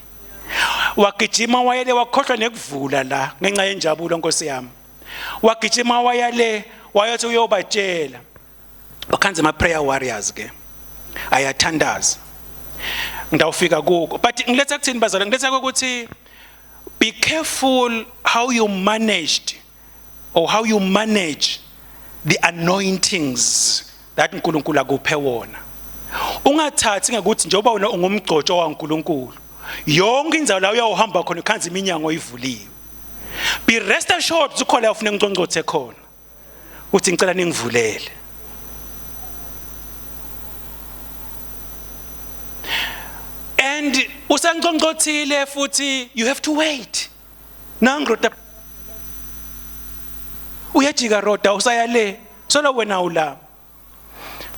Wagijima wayele wakhohlwa nekuvula la ngenxa yenjabulo Nkosi yami. Wagijima wayale wayothi uyobatshela. Bakhanze ama prayer warriors ke. Ayathandaza. Ngidawufika kuko. But ngiletha kuthini bazalwane? Ngiletha ukuthi be careful how you managed or how you manage the anointings that uNkulunkulu akuphe wona. Ungathathi ngekuthi njengoba wena ungumgcotsho waNkulunkulu, yonke indzawo la uyawuhamba khona ukhanza iminyango ivuliwe. Be rest assured ukuthi khona ufuna ngicongcothe khona. Uthi ngicela ningivulele. And usanconcothile futhi you have to wait. Nangroda uyajika roda usaya le solo wena ula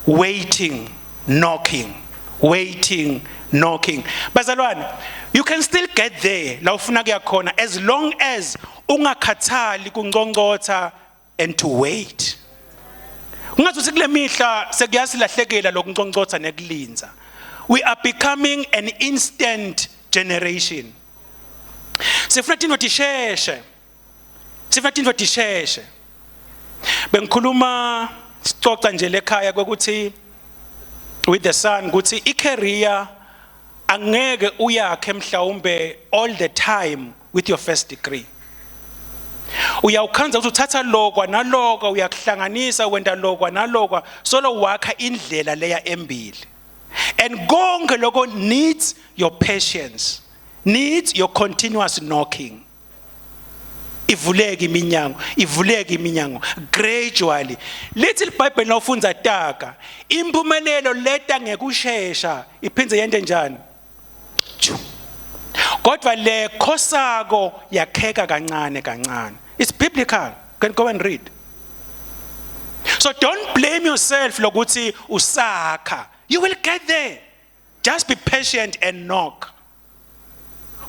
waiting knocking waiting knocking bazalwane you can still get there la ufuna kuya khona as long as ungakhathali kunconcotha and to wait ungathi uthi kule mihla sekuyasilahlekela lokunconcotha nekulinza we are becoming an instant generation sifuna tintfo tisheshe sifuna tintfo tisheshe bengikhuluma sicoca nje lekhaya kwekuthi with the son ukuthi i-career angeke uyakhe mhlawumbe all the time with your first degree uyawukhandza ukuthi uthatha lokwa nalokwa uyakuhlanganisa wenta lokwa nalokwa solo wakha indlela leya embili and konke lokho needs your patience needs your continuous knocking ivuleke iminyango ivuleke iminyango gradually lithi iBhayibheli nawufundza taka impumelelo leta ngekushesha iphindze yente njani kodwa le khosako yakheka kancane kancane it's biblical can go and read so don't blame yourself lokuthi usakha you will get there just be patient and knock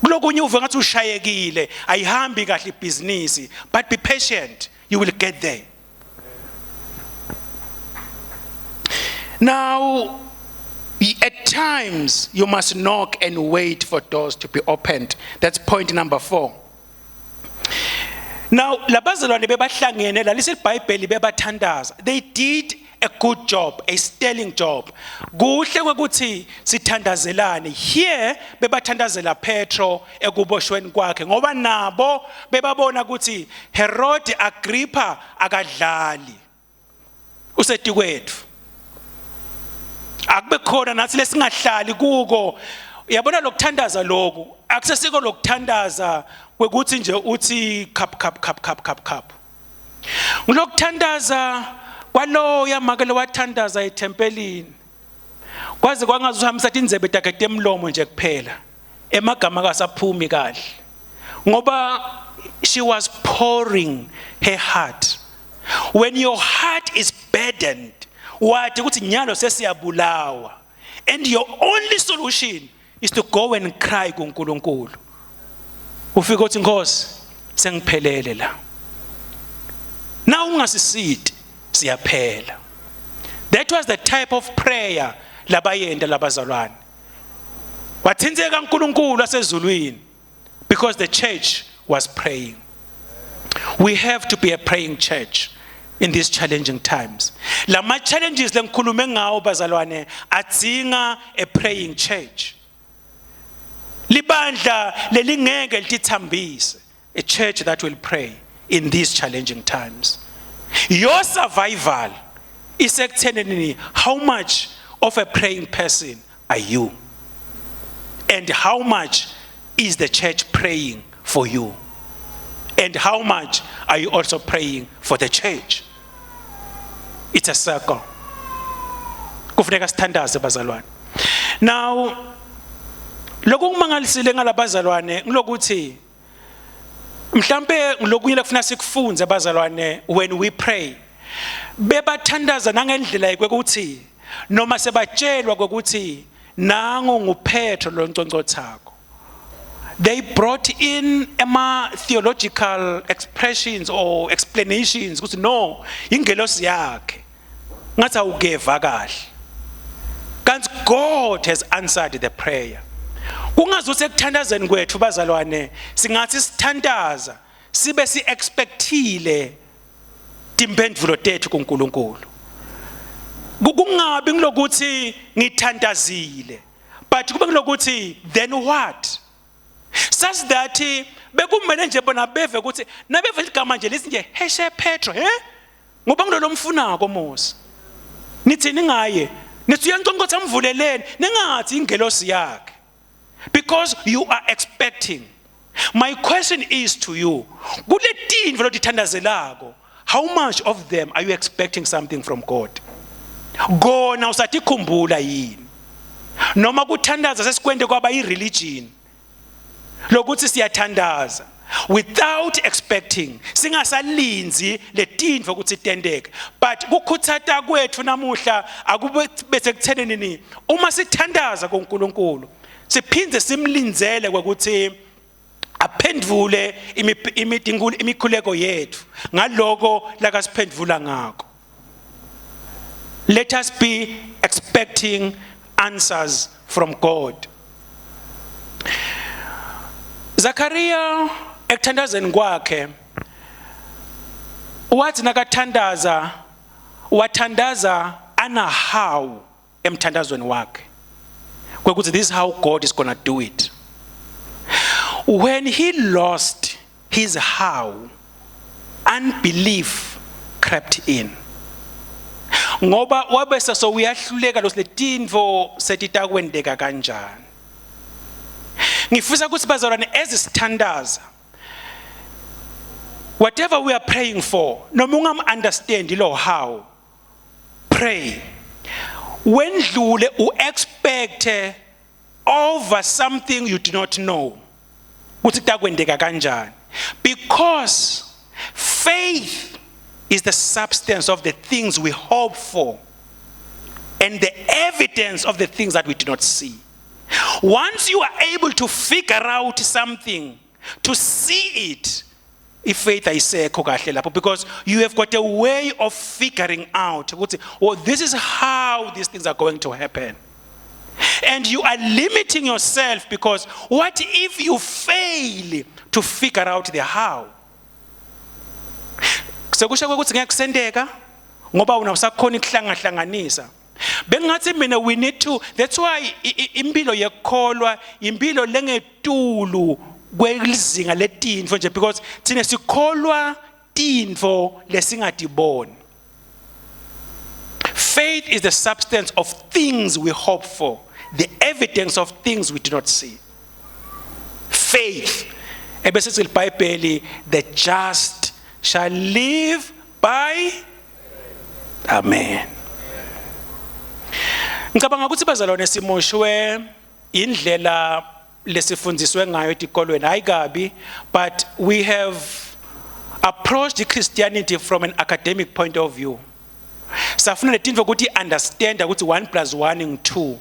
kulokunye uve ngathi ushayekile ayihambi kahle ibhizinisi but be patient you will get there now at times you must knock and wait for doors to be opened that's point number 4 Now labazalwane bebahlangene la lisibhayibheli bebathandaza they did a good job a sterling job kuhle kwekuthi sithandazelane here bebathandazela Petro ekuboshweni kwakhe ngoba nabo bebabona ukuthi Herod Agrippa akadlali usetikwethu akube khona nathi lesingahlali kuko uyabona lokuthandaza lokhu akusesiko lokuthandaza kwekuthi nje uthi khap khap khap khap khap khap ngilokuthandaza kwaloya make lowathandaza ethempelini kwaze kwangazuhambisa tindzebe takhe temlomo nje kuphela emagama akasaphumi kahle ngoba she was pouring her heart when your heart is burdened wathi ukuthi nyalo sesiyabulawa and your only solution is to go and cry kuNkulunkulu ufike uthi Nkosi sengiphelele la na ungasisiti siyaphela that was the type of prayer labayenda labazalwane wathintseka uNkulunkulu asezulwini because the church was praying we have to be a praying church in these challenging times lama challenges lengikhulume ngawo bazalwane adzinga a praying church libandla lelingeke litithambise a church that will pray in these challenging times your survival isekuthenini how much of a praying person are you and how much is the church praying for you and how much are you also praying for the church it's a circle kufuneka sithandaze bazalwane now lokhu kumangalisile ngalabazalwane ngilokuthi mhlambe ngilokunye lekufuna sikufunze bazalwane when we pray bebathandaza nangendlela yokuthi noma sebatshelwa kokuthi nangu nguPetro lonconcothako they brought in ema theological expressions or explanations ukuthi no ingelosi yakhe ngathi awukeva kahle kanti God has answered the prayer kungazuthi ekuthandazeni kwethu bazalwane singathi sithandaza sibe si expectile timphendvulo tethu kuNkulunkulu kungabi ngilokuthi ngithandazile but kube ngilokuthi then what such that bekumele nje bona beve ukuthi nabeve ligama nje lithi nje heshe Petro he ngoba ngilolo mfunako Mose nithini ngaye nithi uyanconcotha mvuleleni ningathi ingelosi yakhe because you are expecting my question is to you kuletintfo lotithandazelako. How much of them are you expecting something from God? Kona usatikhumbula yini? Noma kuthandaza sesikwente kwaba i-religion lokuthi siyathandaza without expecting, singasalinzi letintfo ukuthi tenteke. But kukhutsata kwethu namuhla akube bese kuthenini ni uma sithandaza kuNkulunkulu siphindze simlindzele kwekuthi aphendvule imikhuleko yethu ngaloko lakasiphendvula ngako. Let us be expecting answers from God. Zakaria ekuthandazeni kwakhe wathi nakathandaza wathandaza ana how emthandazweni wakhe kwekuthi this is how God is going to do it. When he lost his how, unbelief crept in, ngoba wabese sowuyahluleka losiletintfo setitakwenteka kanjani. Ngifisa ukuthi bazalwane ezisithandaza, whatever we are praying for, noma ungam understand lo how, pray wendlule u-expect over something you do not know ukuthi kutakwenteka kanjani, because faith is the substance of the things we hope for and the evidence of the things that we do not see. Once you are able to figure out something, to see it, ifaith ayisekho kahle lapho, because you have got a way of figuring out ukuthi, well, this is how these things are going to happen. And you are limiting yourself, because what if you fail to figure out the how? Sekusho ukuthi ngeke kusenteka ngoba una usakhona ukuhlangahlanganisa. Bengathi mina we need to, that's why impilo yekukholwa impilo lengetulu kwelizinga letinfo nje, because thina sikholwa tinfo lesingatiboni. Faith is the substance of things we hope for, the evidence of things we do not see. Faith. Ebese sithi iBhayibheli, the just shall live by. Amen. Ngicabanga ukuthi bazalwane simoshwe indlela lesifundiswe ngayo etikolweni, hayi kabi, but we have approached Christianity from an academic point of view. Safuna letinto ukuthi understand ukuthi 1 plus 1 ngu 2.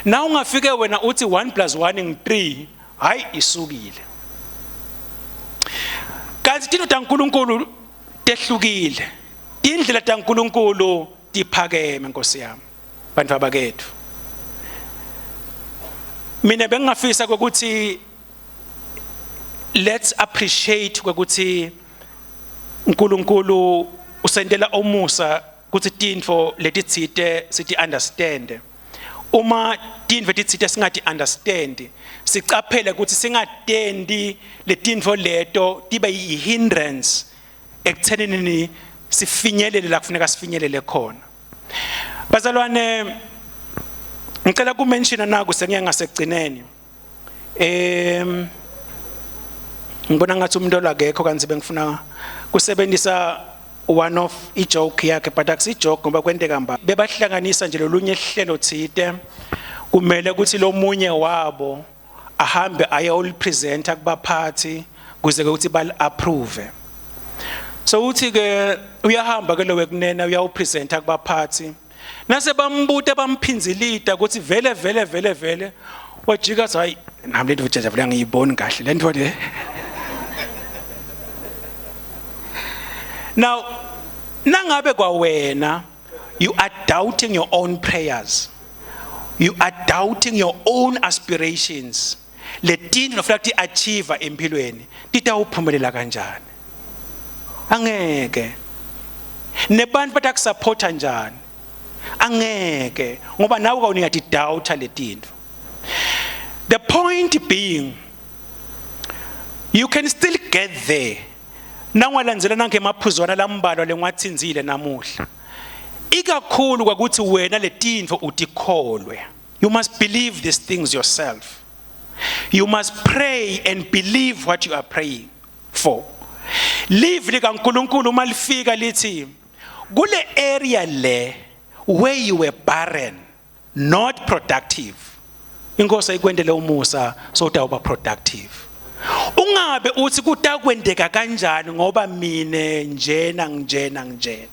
Na ungafike wena uthi 1 plus 1 ngu 3, hayi isukile. Kanti tinto taNkulunkulu tehlukile. Indlela taNkulunkulu tiphakeme, Nkosi yami. Bantu abakethu. Mina bengingafisa ukuthi let's appreciate ukuthi uNkulunkulu usendela omusa ukuthi tintfo letitsite sithi understand. Uma tintfo letitsite singati understand, sicaphele ukuthi singatendi letintfo leto tibe yi-hindrance ekuthenini sifinyelele la kufuneka sifinyelele khona. Bazalwane, ngicela kumention naku sengiya ngasekugcineni. Ngibona ngathi umuntu olakekho kanti bengifuna kusebenzisa one of ijoke yakhe, but akusi joke ngoba kwenteka mba bebahlanganisa nje lolunye ihlelo thite, kumele ukuthi lo munye wabo ahambe aye ulipresenta kubaphathi kuze ukuthi bal approve. So uthi ke uyahamba ke lo wekunena uyawupresenta kubaphathi, nase bambuta bamphinzilida ukuthi vele vele vele vele, wajika athi hayi nami lento nje vele angiyiboni kahle lento le. Now nangabe kwawena you are doubting your own prayers, you are doubting your own aspirations, letinto lofuna ukuthi achieve empilweni titawuphumelela kanjani? Angeke. Nebantu batakusupporta njani? Angeke, ngoba nawe kawunikati doubt letinto. The point being, you can still get there nangalandzela nange emaphuzwana lambalwa lengwatsinzile namuhla, ikakhulu kwakuthi wena letinto utikholwe. You must believe these things yourself. You must pray and believe what you are praying for. Livi likaNkuluNkulu uma lifika lithi kule area le where you were barren, not productive, inkosi ayikwendele umusa sowutawuba productive. Ungabe uthi kutakwendeka kanjani ngoba mine njena njena njena.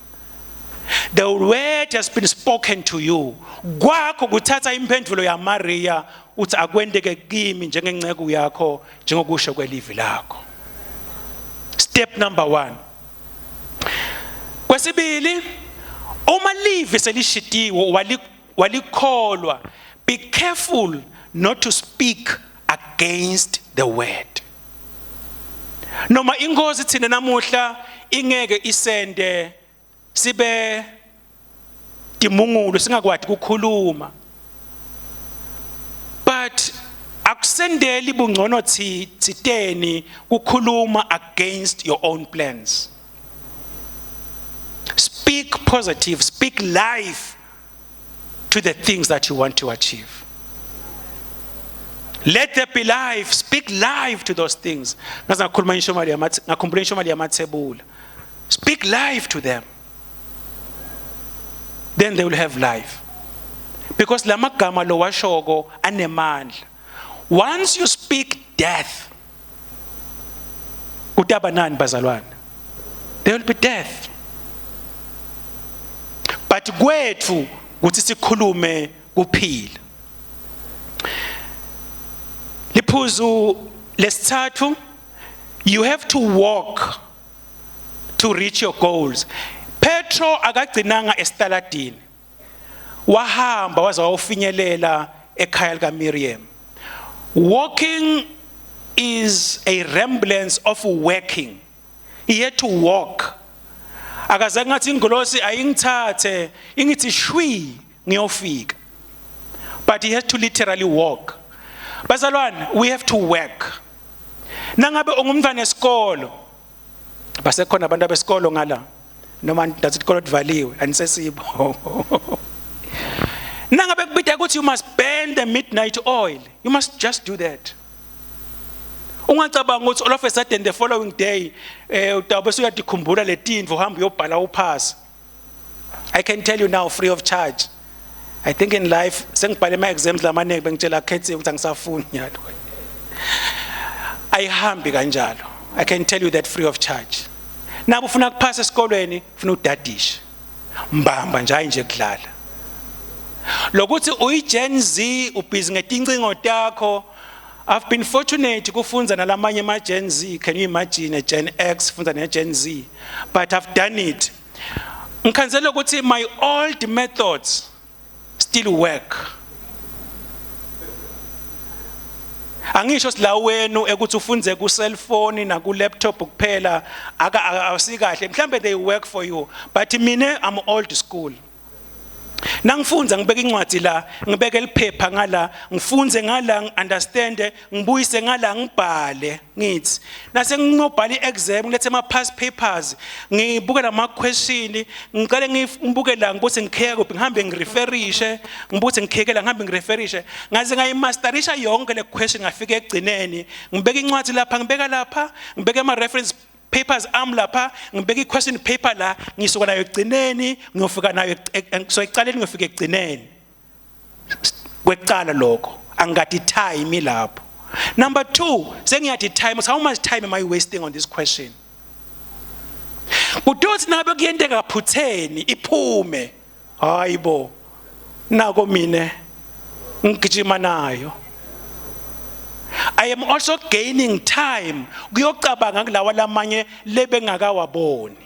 The word has been spoken to you. Kwakho kuthatha imphendulo yaMaria uthi akwendeke kimi njengenceku yakho njengokusho kwelivi lakho. Step number 1. Kwesibili, uma livi selishitiwe walikholwa, be careful not to speak against the word. Noma inkosi thina namuhla ingeke isende sibe timungulu singakwati ukukhuluma, but akusendeli bungcono thiteni kukhuluma against your own plans. Speak positive, speak life to the things that you want to achieve. Let there be life, speak life to those things. Ngaze ngakhuluma inshomali yamathe, ngakhumbula inshomali yamathebula. Speak life to them. Then they will have life. Because lamagama lo washoko anemandla. Once you speak death, kutaba nani bazalwane? There will be death. But kwethu kuthi sikhulume kuphila. Liphuzu lesithathu, you have to walk to reach your goals. Petro akagcinanga esitaladini, wahamba waze wayofinyelela ekhaya lika Miriam. Walking is a remembrance of working. He had to walk. Akazange ngathi ingolosi ayingithathe ingithi shwi ngiyofika, but he had to literally walk. Bazalwane, we have to work. Nangabe ungumntwana esikolo, basekhona abantu abesikolo ngala noma ndathi isikolo livaliwe anisesibo. Nangabe kubida ukuthi you must burn the midnight oil, you must just do that. Ungacabanga ukuthi all of a sudden the following day utawube usuyadikhumbula letintfo uhamba uyobhala uphasi. I can tell you now free of charge, I think in life sengibhale ama exams lamaningi bengitshela khethe ukuthi angisafuni nyalo. Ayihambi kanjalo. I can tell you that free of charge. Nabo ufuna kuphasa esikolweni, ufuna udadisha mbamba nje, hayi nje kudlala lokuthi uyi Gen Z ubhizi ngetincingo takho. I've been fortunate kufunza nalamanye ama Gen Z. Can you imagine a Gen X funza ne Gen Z? But I've done it. Ngikhanzela ukuthi my old methods still work. Angisho sila wenu ekuthi ufunze ku cellphone na ku laptop kuphela aka awusikahle, mhlambe they work for you, but mina I'm old school. Nangifundza ngibeka incwadi la, ngibeke liphepha ngala, ngifunze ngala, ngiunderstand, ngibuyise ngala, ngibhale. Ngithi nase nginobhala iexam ngilethe ama past papers, ngibuke lama question, ngicela ngibuke la ngibuse ngikheka kuphi, ngihambe ngireferishe, ngibuthe ngikhekela, ngihambe ngireferishe ngaze ngayimasterisha yonke le question. Ngafika ekugcineni ngibeka incwadi lapha, ngibeka lapha, ngibeka ama reference papers am lapha, ngibeka i-question paper la, ngisuka nayo ekugcineni ngiyofika nayo, so ekucaleni ngiyofika ekugcineni kwekucala. Lokho angikadi time lapho. Number 2, sengiyathi time, how much time am I wasting on this question? Kutothi nabe kuyenteka phutheni iphume, hayibo, nako mine ngigijima nayo. I am also gaining time kuyocabanga kulawa lamanye lebengakawaboni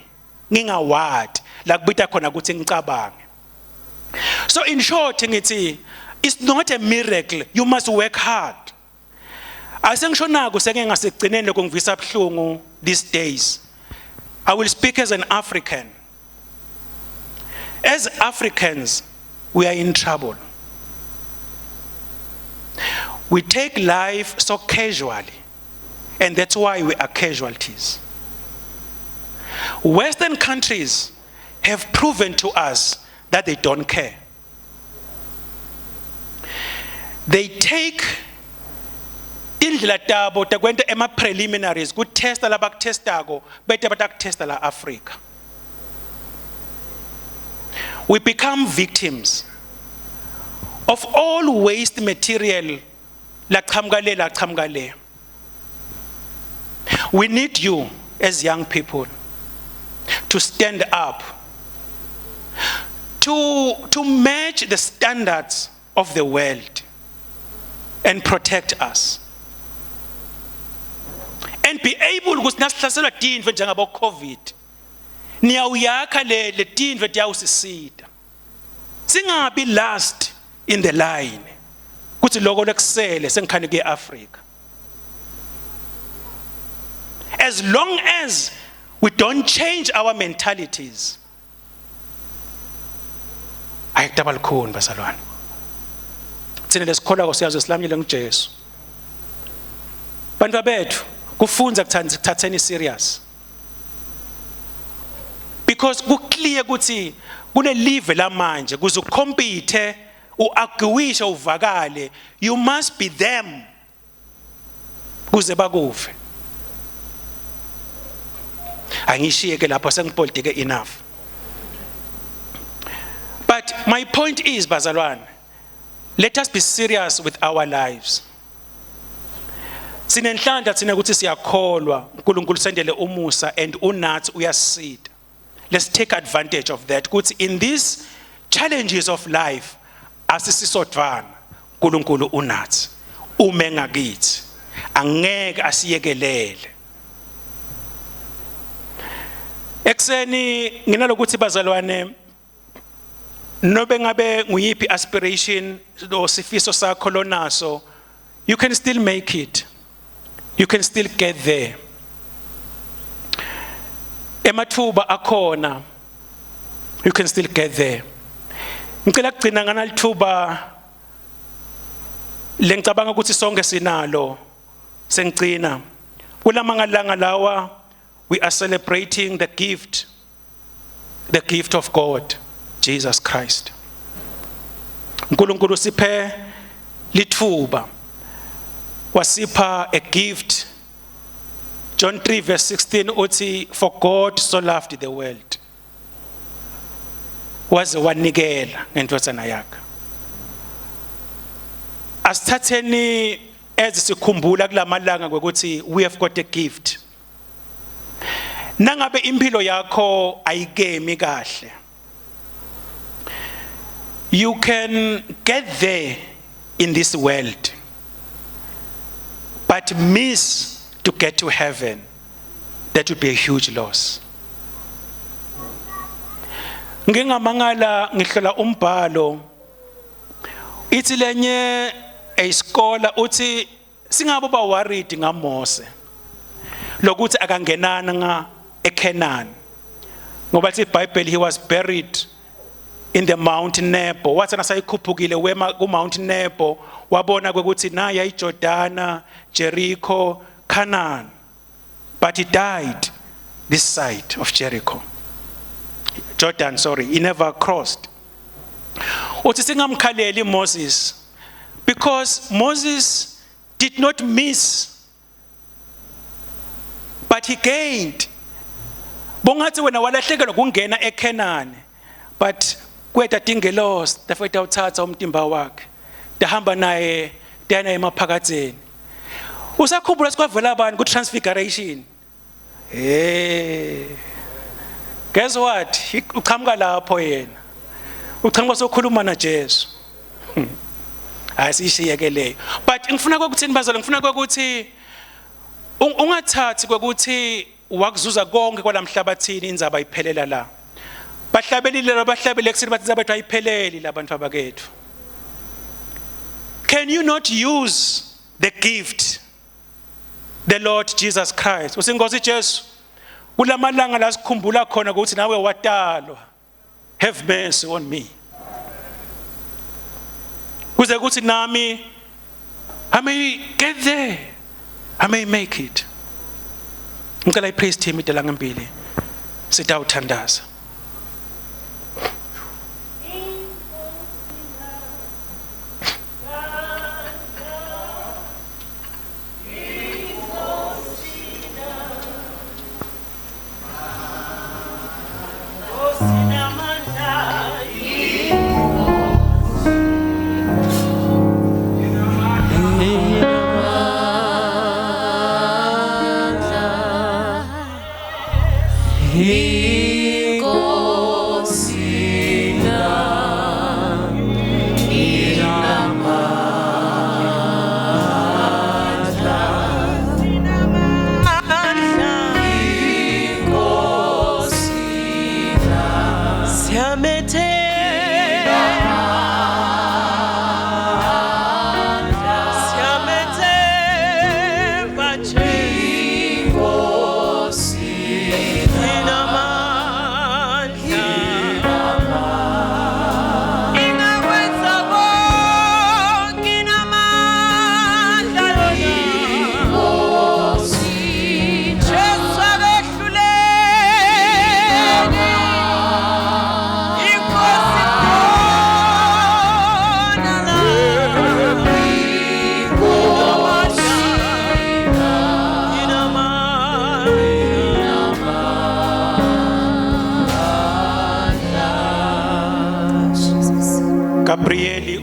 ngingawadi la kubita khona ukuthi ngicabange. So in short ngithi it's not a miracle, you must work hard. Asengisho naku seke ngasekugcineni lokho ngivisa buhlungu these days. I will speak as an African. As Africans, we are in trouble. We take life so casually, and that's why we are casualties. Western countries have proven to us that they don't care. They take. Tindlela tabo tekwenta ema preliminaries ku testa labakutestako bete batakutesta la Africa. We become victims of all waste material laqhamuka le laqhamuka le. We need you as young people to stand up to match the standards of the world and protect us and be able ukuthi nasihlaselwa tintfo njengabo COVID niyawuyakha le letintfo tiyawusisita singabi last in the line kuthi lokho lekusele sengikhane kuye Africa. As long as we don't change our mentalities, ayikutaba lukhuni bazalwane. Thina lesikholako siyazi silamnyele nguJesu. Bantu bethu kufunza kuthatheni serious. Because ku clear ukuthi kule live lamanje kuze ucompete uarguishe uvakale, you must be them kuze bakuve. Angishiye ke lapho, sengipolitike enough, but my point is, bazalwane, let us be serious with our lives. Sinenhlanhla thina ukuthi siyakholwa uNkulunkulu sendele umusa and unathi uyasida. Let's take advantage of that ukuthi in these challenges of life asisisodvana, uNkulunkulu unathi, ume ngakithi, angeke asiyekelele. Ekseni nginalokuthi bazalwane, nobe ngabe nguyiphi aspiration lo sifiso sakho lonaso, you can still make it, you can still get there. Emathuba akhona, you can still get there. Ngicela kugcina nganalithuba lengicabanga ukuthi sonke sinalo. Sengigcina kulamangalanga lawa, we are celebrating the gift, the gift of God, Jesus Christ. uNkulunkulu siphe lithuba, wasipha a gift. John 3 verse 16 uthi, "For God so loved the world, waze wanikela ngendvodzana yakhe." Asithatheni ezisikhumbula kulamalanga kwekuthi we have got a gift. Nangabe impilo yakho ayikemi kahle, you can get there in this world but miss to get to heaven. That would be a huge loss. Ngingamangala ngihlola umbhalo, ithi lenye eyiskola uthi singabo ba worried ngaMose lokuthi akangenana nga eCanaan, ngoba lithi iBhayibheli he was buried in the Mount Nebo. Wathi nasayikhuphukile wema ku Mount Nebo, wabona ukuthi naya iJordana, Jericho, Canaan, but he died this side of Jericho, Jordan, sorry, he never crossed. Uthi singamkhaleli Moses because Moses did not miss but he gained. Bongathi wena walahlekelwa kungena eCanaan, but kweta tingelosi tafeta uthatha umtimba wakhe, tahamba naye, tayana emaphakatheni. Usakhumbula sikwavela abantu ku transfiguration? Hey, guess what, uqhamuka lapho yena, uqhamuka sokhuluma na Jesu. Hayi, sishiyeke leyo, but ngifuna ukuthini bazalwane? Ngifuna ukuthi ungathathi kwekuthi wakuzuza konke kwalamhlabathini, indzaba iphelela la. Bahlabelile labahlabele kusini, bathi indzaba ayipheleli labantu abakethu. Can you not use the gift, the Lord Jesus Christ? Usinkosi Jesu, kulamalanga la sikhumbula khona ukuthi nawe watalwa, have mercy on me, kuze kuthi nami I may get there, I may make it. Ngicela ipraise team idela ngempili, sitawuthandaza.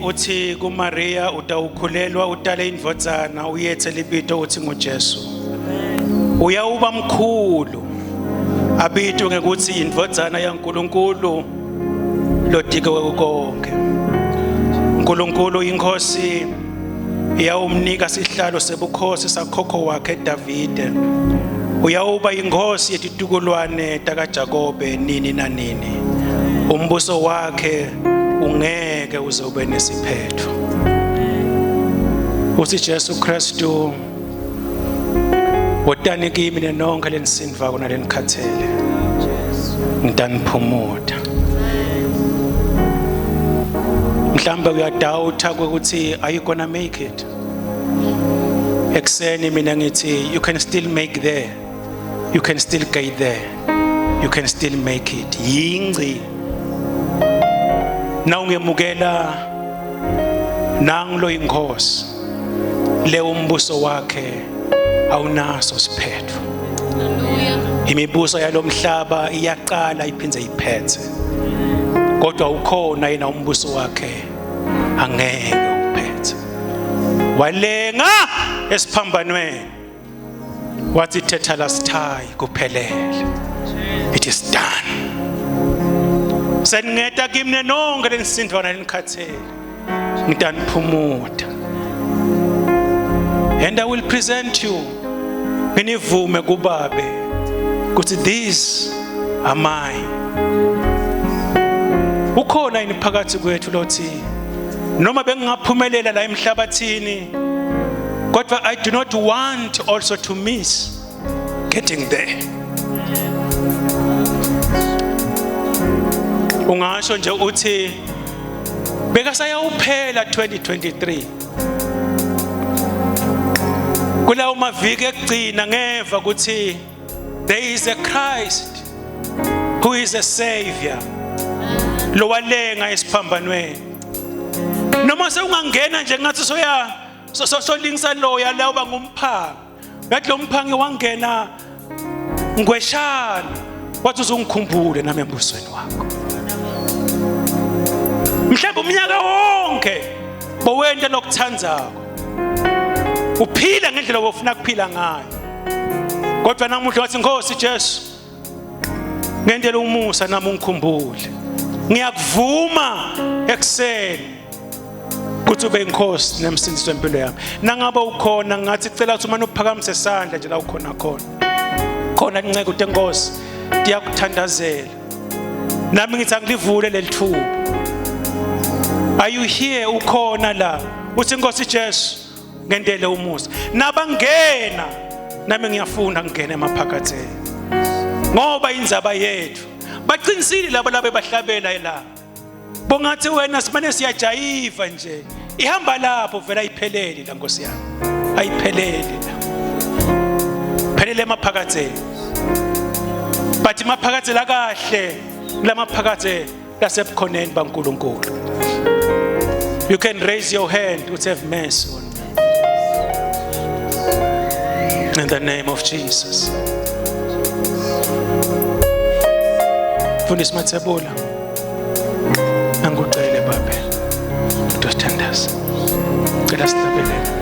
uthi kuMaria utawukhulelwa utale indvodzana uyethe libito uthi nguJesu. Uyawuba mkhulu abitwe ngekuthi indvodzana yaNkulunkulu lodike konke. uNkulunkulu inkosi iyawumnika sihlalo sebukhosi sakhokho wakhe Davide. Uyawuba inkosi yetitukulwane takaJakobe nini nanini. Umbuso wakhe ungeke uze ube nesiphetho. Uthi Jesu Kristu wotani kimi nenonke lenisindvako nalenikhathele ngitaniphumuta. Mhlawumbe uyadoubta ukuthi are you gonna make it? Ekuseni mina ngithi you can still make there. You can still get there. You can still make it. Yingci. Nawungemukela nanglo inkosi le umbuso wakhe awunaso siphetho. Imibuso yalomhlaba iyaqala iphindze iphethe. Kodwa ukhona yena umbuso wakhe angeke uphethe. Walenga esiphambanweni. Wathi tetelestai kuphelele. It is done. Seningeta kimi nonke lenisindvwana lenikhathele. Ngitaniphumuta. And I will present you nginivume kubabe ukuthi these are mine. Ukhona yini phakathi kwethu lothi noma bengingaphumelela la emhlabathini kodwa I do not want also to miss getting there. Ungasho nje uthi bekasayawuphela 2023 kulawo maviki ekugcina ngeva ukuthi there is a Christ who is a savior lowalenga esiphambanweni. Noma sewungangena nje ngathi soya solingisa loya la uba ngumphangi, ngathi lo mphangi wangena ngweshana wathi uzungikhumbule nami embusweni wakho. Mhlawumbe umnyaka wonke bowenta lokuthandzako, uphila ngendlela ofuna kuphila ngayo, kodwa namuhla wathi Nkosi Jesu ngendlela umusa nami ungikhumbule, ngiyakuvuma ekuseni ukuthi ube inkosi nemsindisi wempilo yami. Nangabe ukhona ngathi cela ukuthi umane uphakamise isandla nje la ukhona khona khona inceke utenkosi ndiyakuthandazela nami ngithi angilivule leli thuba. Are you here? Ukhona la uthi Nkosi Jesu ngendele umusa nabangena nami ngiyafuna ngingene emaphakatheni, ngoba indzaba yethu baqinisile labo labe bahlabela la bongathi wena simane siyajayiva nje ihamba lapho vela ayipheleli la Nkosi yami, ayipheleli la, phelele emaphakatheni, but emaphakathi la kahle kulamaphakathe lasebukhoneni baNkulunkulu. You can raise your hand to have mercy on me. In the name of Jesus. Mfundisi Mathebula, angikucele babe, usithandaze. Cela sihlabelele.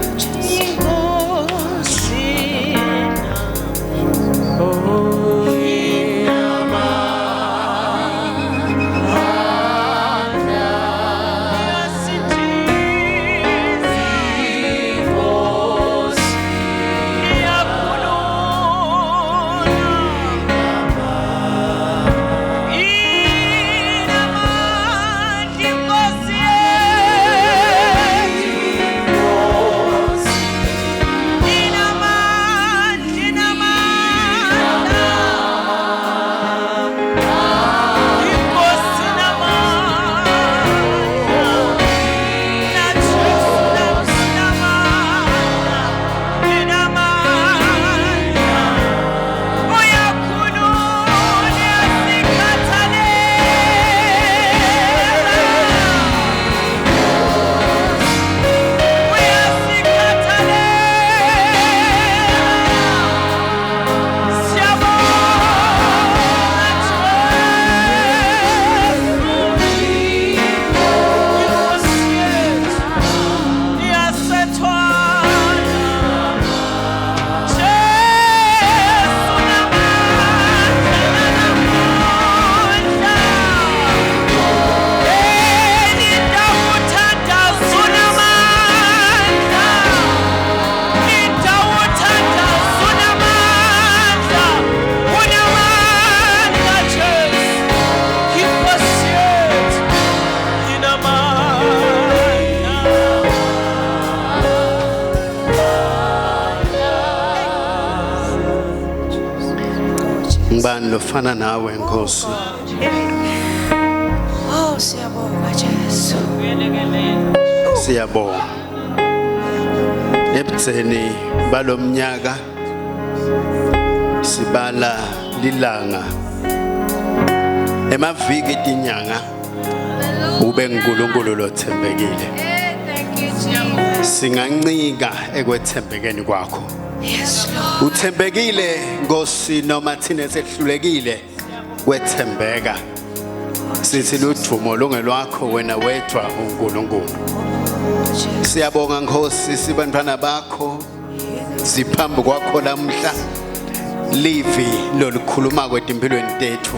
Ngibani lofana nawe Nkosi? Oh, siyabonga Jesu. Siyabonga. Ebudzeni balomnyaka sibala lilanga emaviki tinyanga ube nguNkulunkulu lothembekile. Thank you, Jesus. Singancika ekwethembekeni kwakho. Yes, Lord. Uthembekile Nkosi noma thina sehlulekile kwethembeka. Sithi ludvumo lungelwakho wena wedwa uNkulunkulu. Siyabonga Nkosi, sibantwana bakho siphambi kwakho lamhla, livi lolukhuluma kwetimpilweni tethu.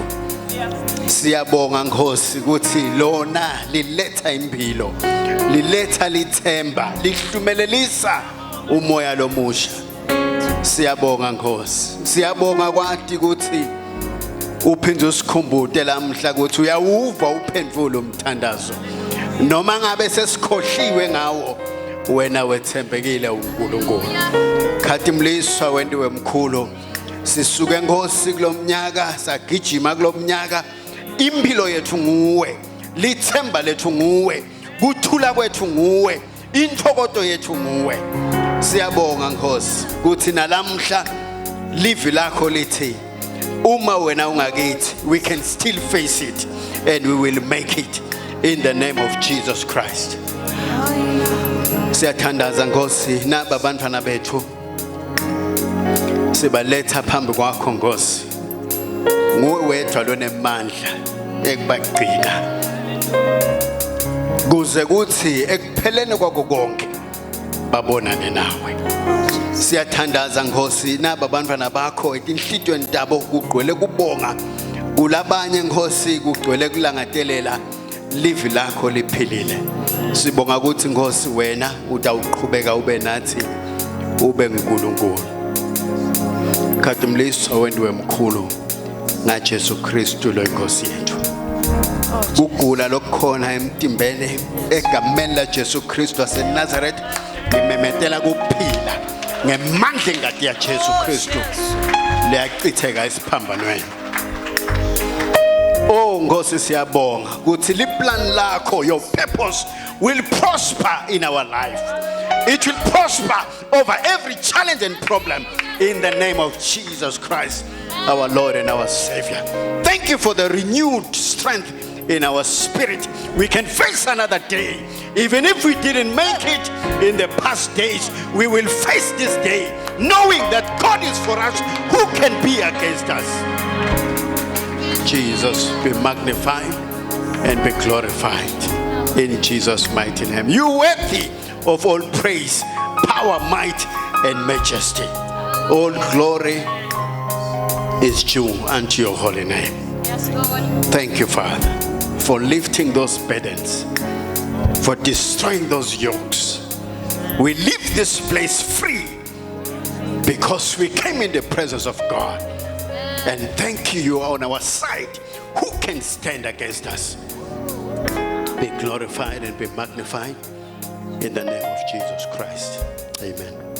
Siyabonga Nkosi ukuthi lona liletha impilo, liletha lithemba, lihlumelelisa umoya lomusha. Siyabonga Nkosi, siyabonga kwati ukuthi uphinde usikhumbute lamhla ukuthi uyawuva uphendvule umthandazo noma ngabe sesikhohliwe ngawo. Wena wethembekile uNkulunkulu, khatimliswa wentiwe mkhulu. Sisuke Nkosi kulomnyaka, sagijima kulomnyaka. Impilo yethu nguwe, lithemba lethu nguwe, kuthula kwethu nguwe, inthokoto yethu nguwe. Siyabonga Nkosi kuthi nalamhla livi lakho lithi uma wena ungakithi, we can still face it and we will make it in the name of Jesus Christ. Siyathandaza Nkosi, naba abantwana bethu sibaletha phambi kwakho Nkosi. Nguwe wedwa lonemandla ekubagcina kuze kuthi ekupheleni kwako konke babonane nawe. Siyathandaza Nkosi, naba abantwana bakho etinhlitweni tabo kugcwele kubonga, kulabanye Nkosi kugcwele kulangatelela. Livi lakho liphilile. Sibonga ukuthi Nkosi wena utawuqhubeka ube nathi, ube nguNkulunkulu. Khatimliswa wentiwe mkhulu ngaJesu Kristu lo Inkosi yethu. Kugula lokukhona emtimbeni, egameni la Jesu Kristu waseNazaretha ngimemetela kuphila ngemandla engati ya Jesu Kristu liyachitheka esiphambanweni. Oh Nkosi, siyabonga ukuthi liplan lakho, your purpose will prosper in our life. It will prosper over every challenge and problem in the name of Jesus Christ, our Lord and our Savior. Thank you for the renewed strength in our spirit. We can face another day. Even if we didn't make it in the past days, we will face this day knowing that God is for us. Who can be against us? Jesus, be magnified and be glorified in Jesus' mighty name. You worthy of all praise, power, might, and majesty. All glory is due unto your holy name. Yes, Lord. Thank you, Father, for lifting those burdens, for destroying those yokes. We leave this place free because we came in the presence of God. And thank you, you are on our side. Who can stand against us? Be glorified and be magnified in the name of Jesus Christ. Amen.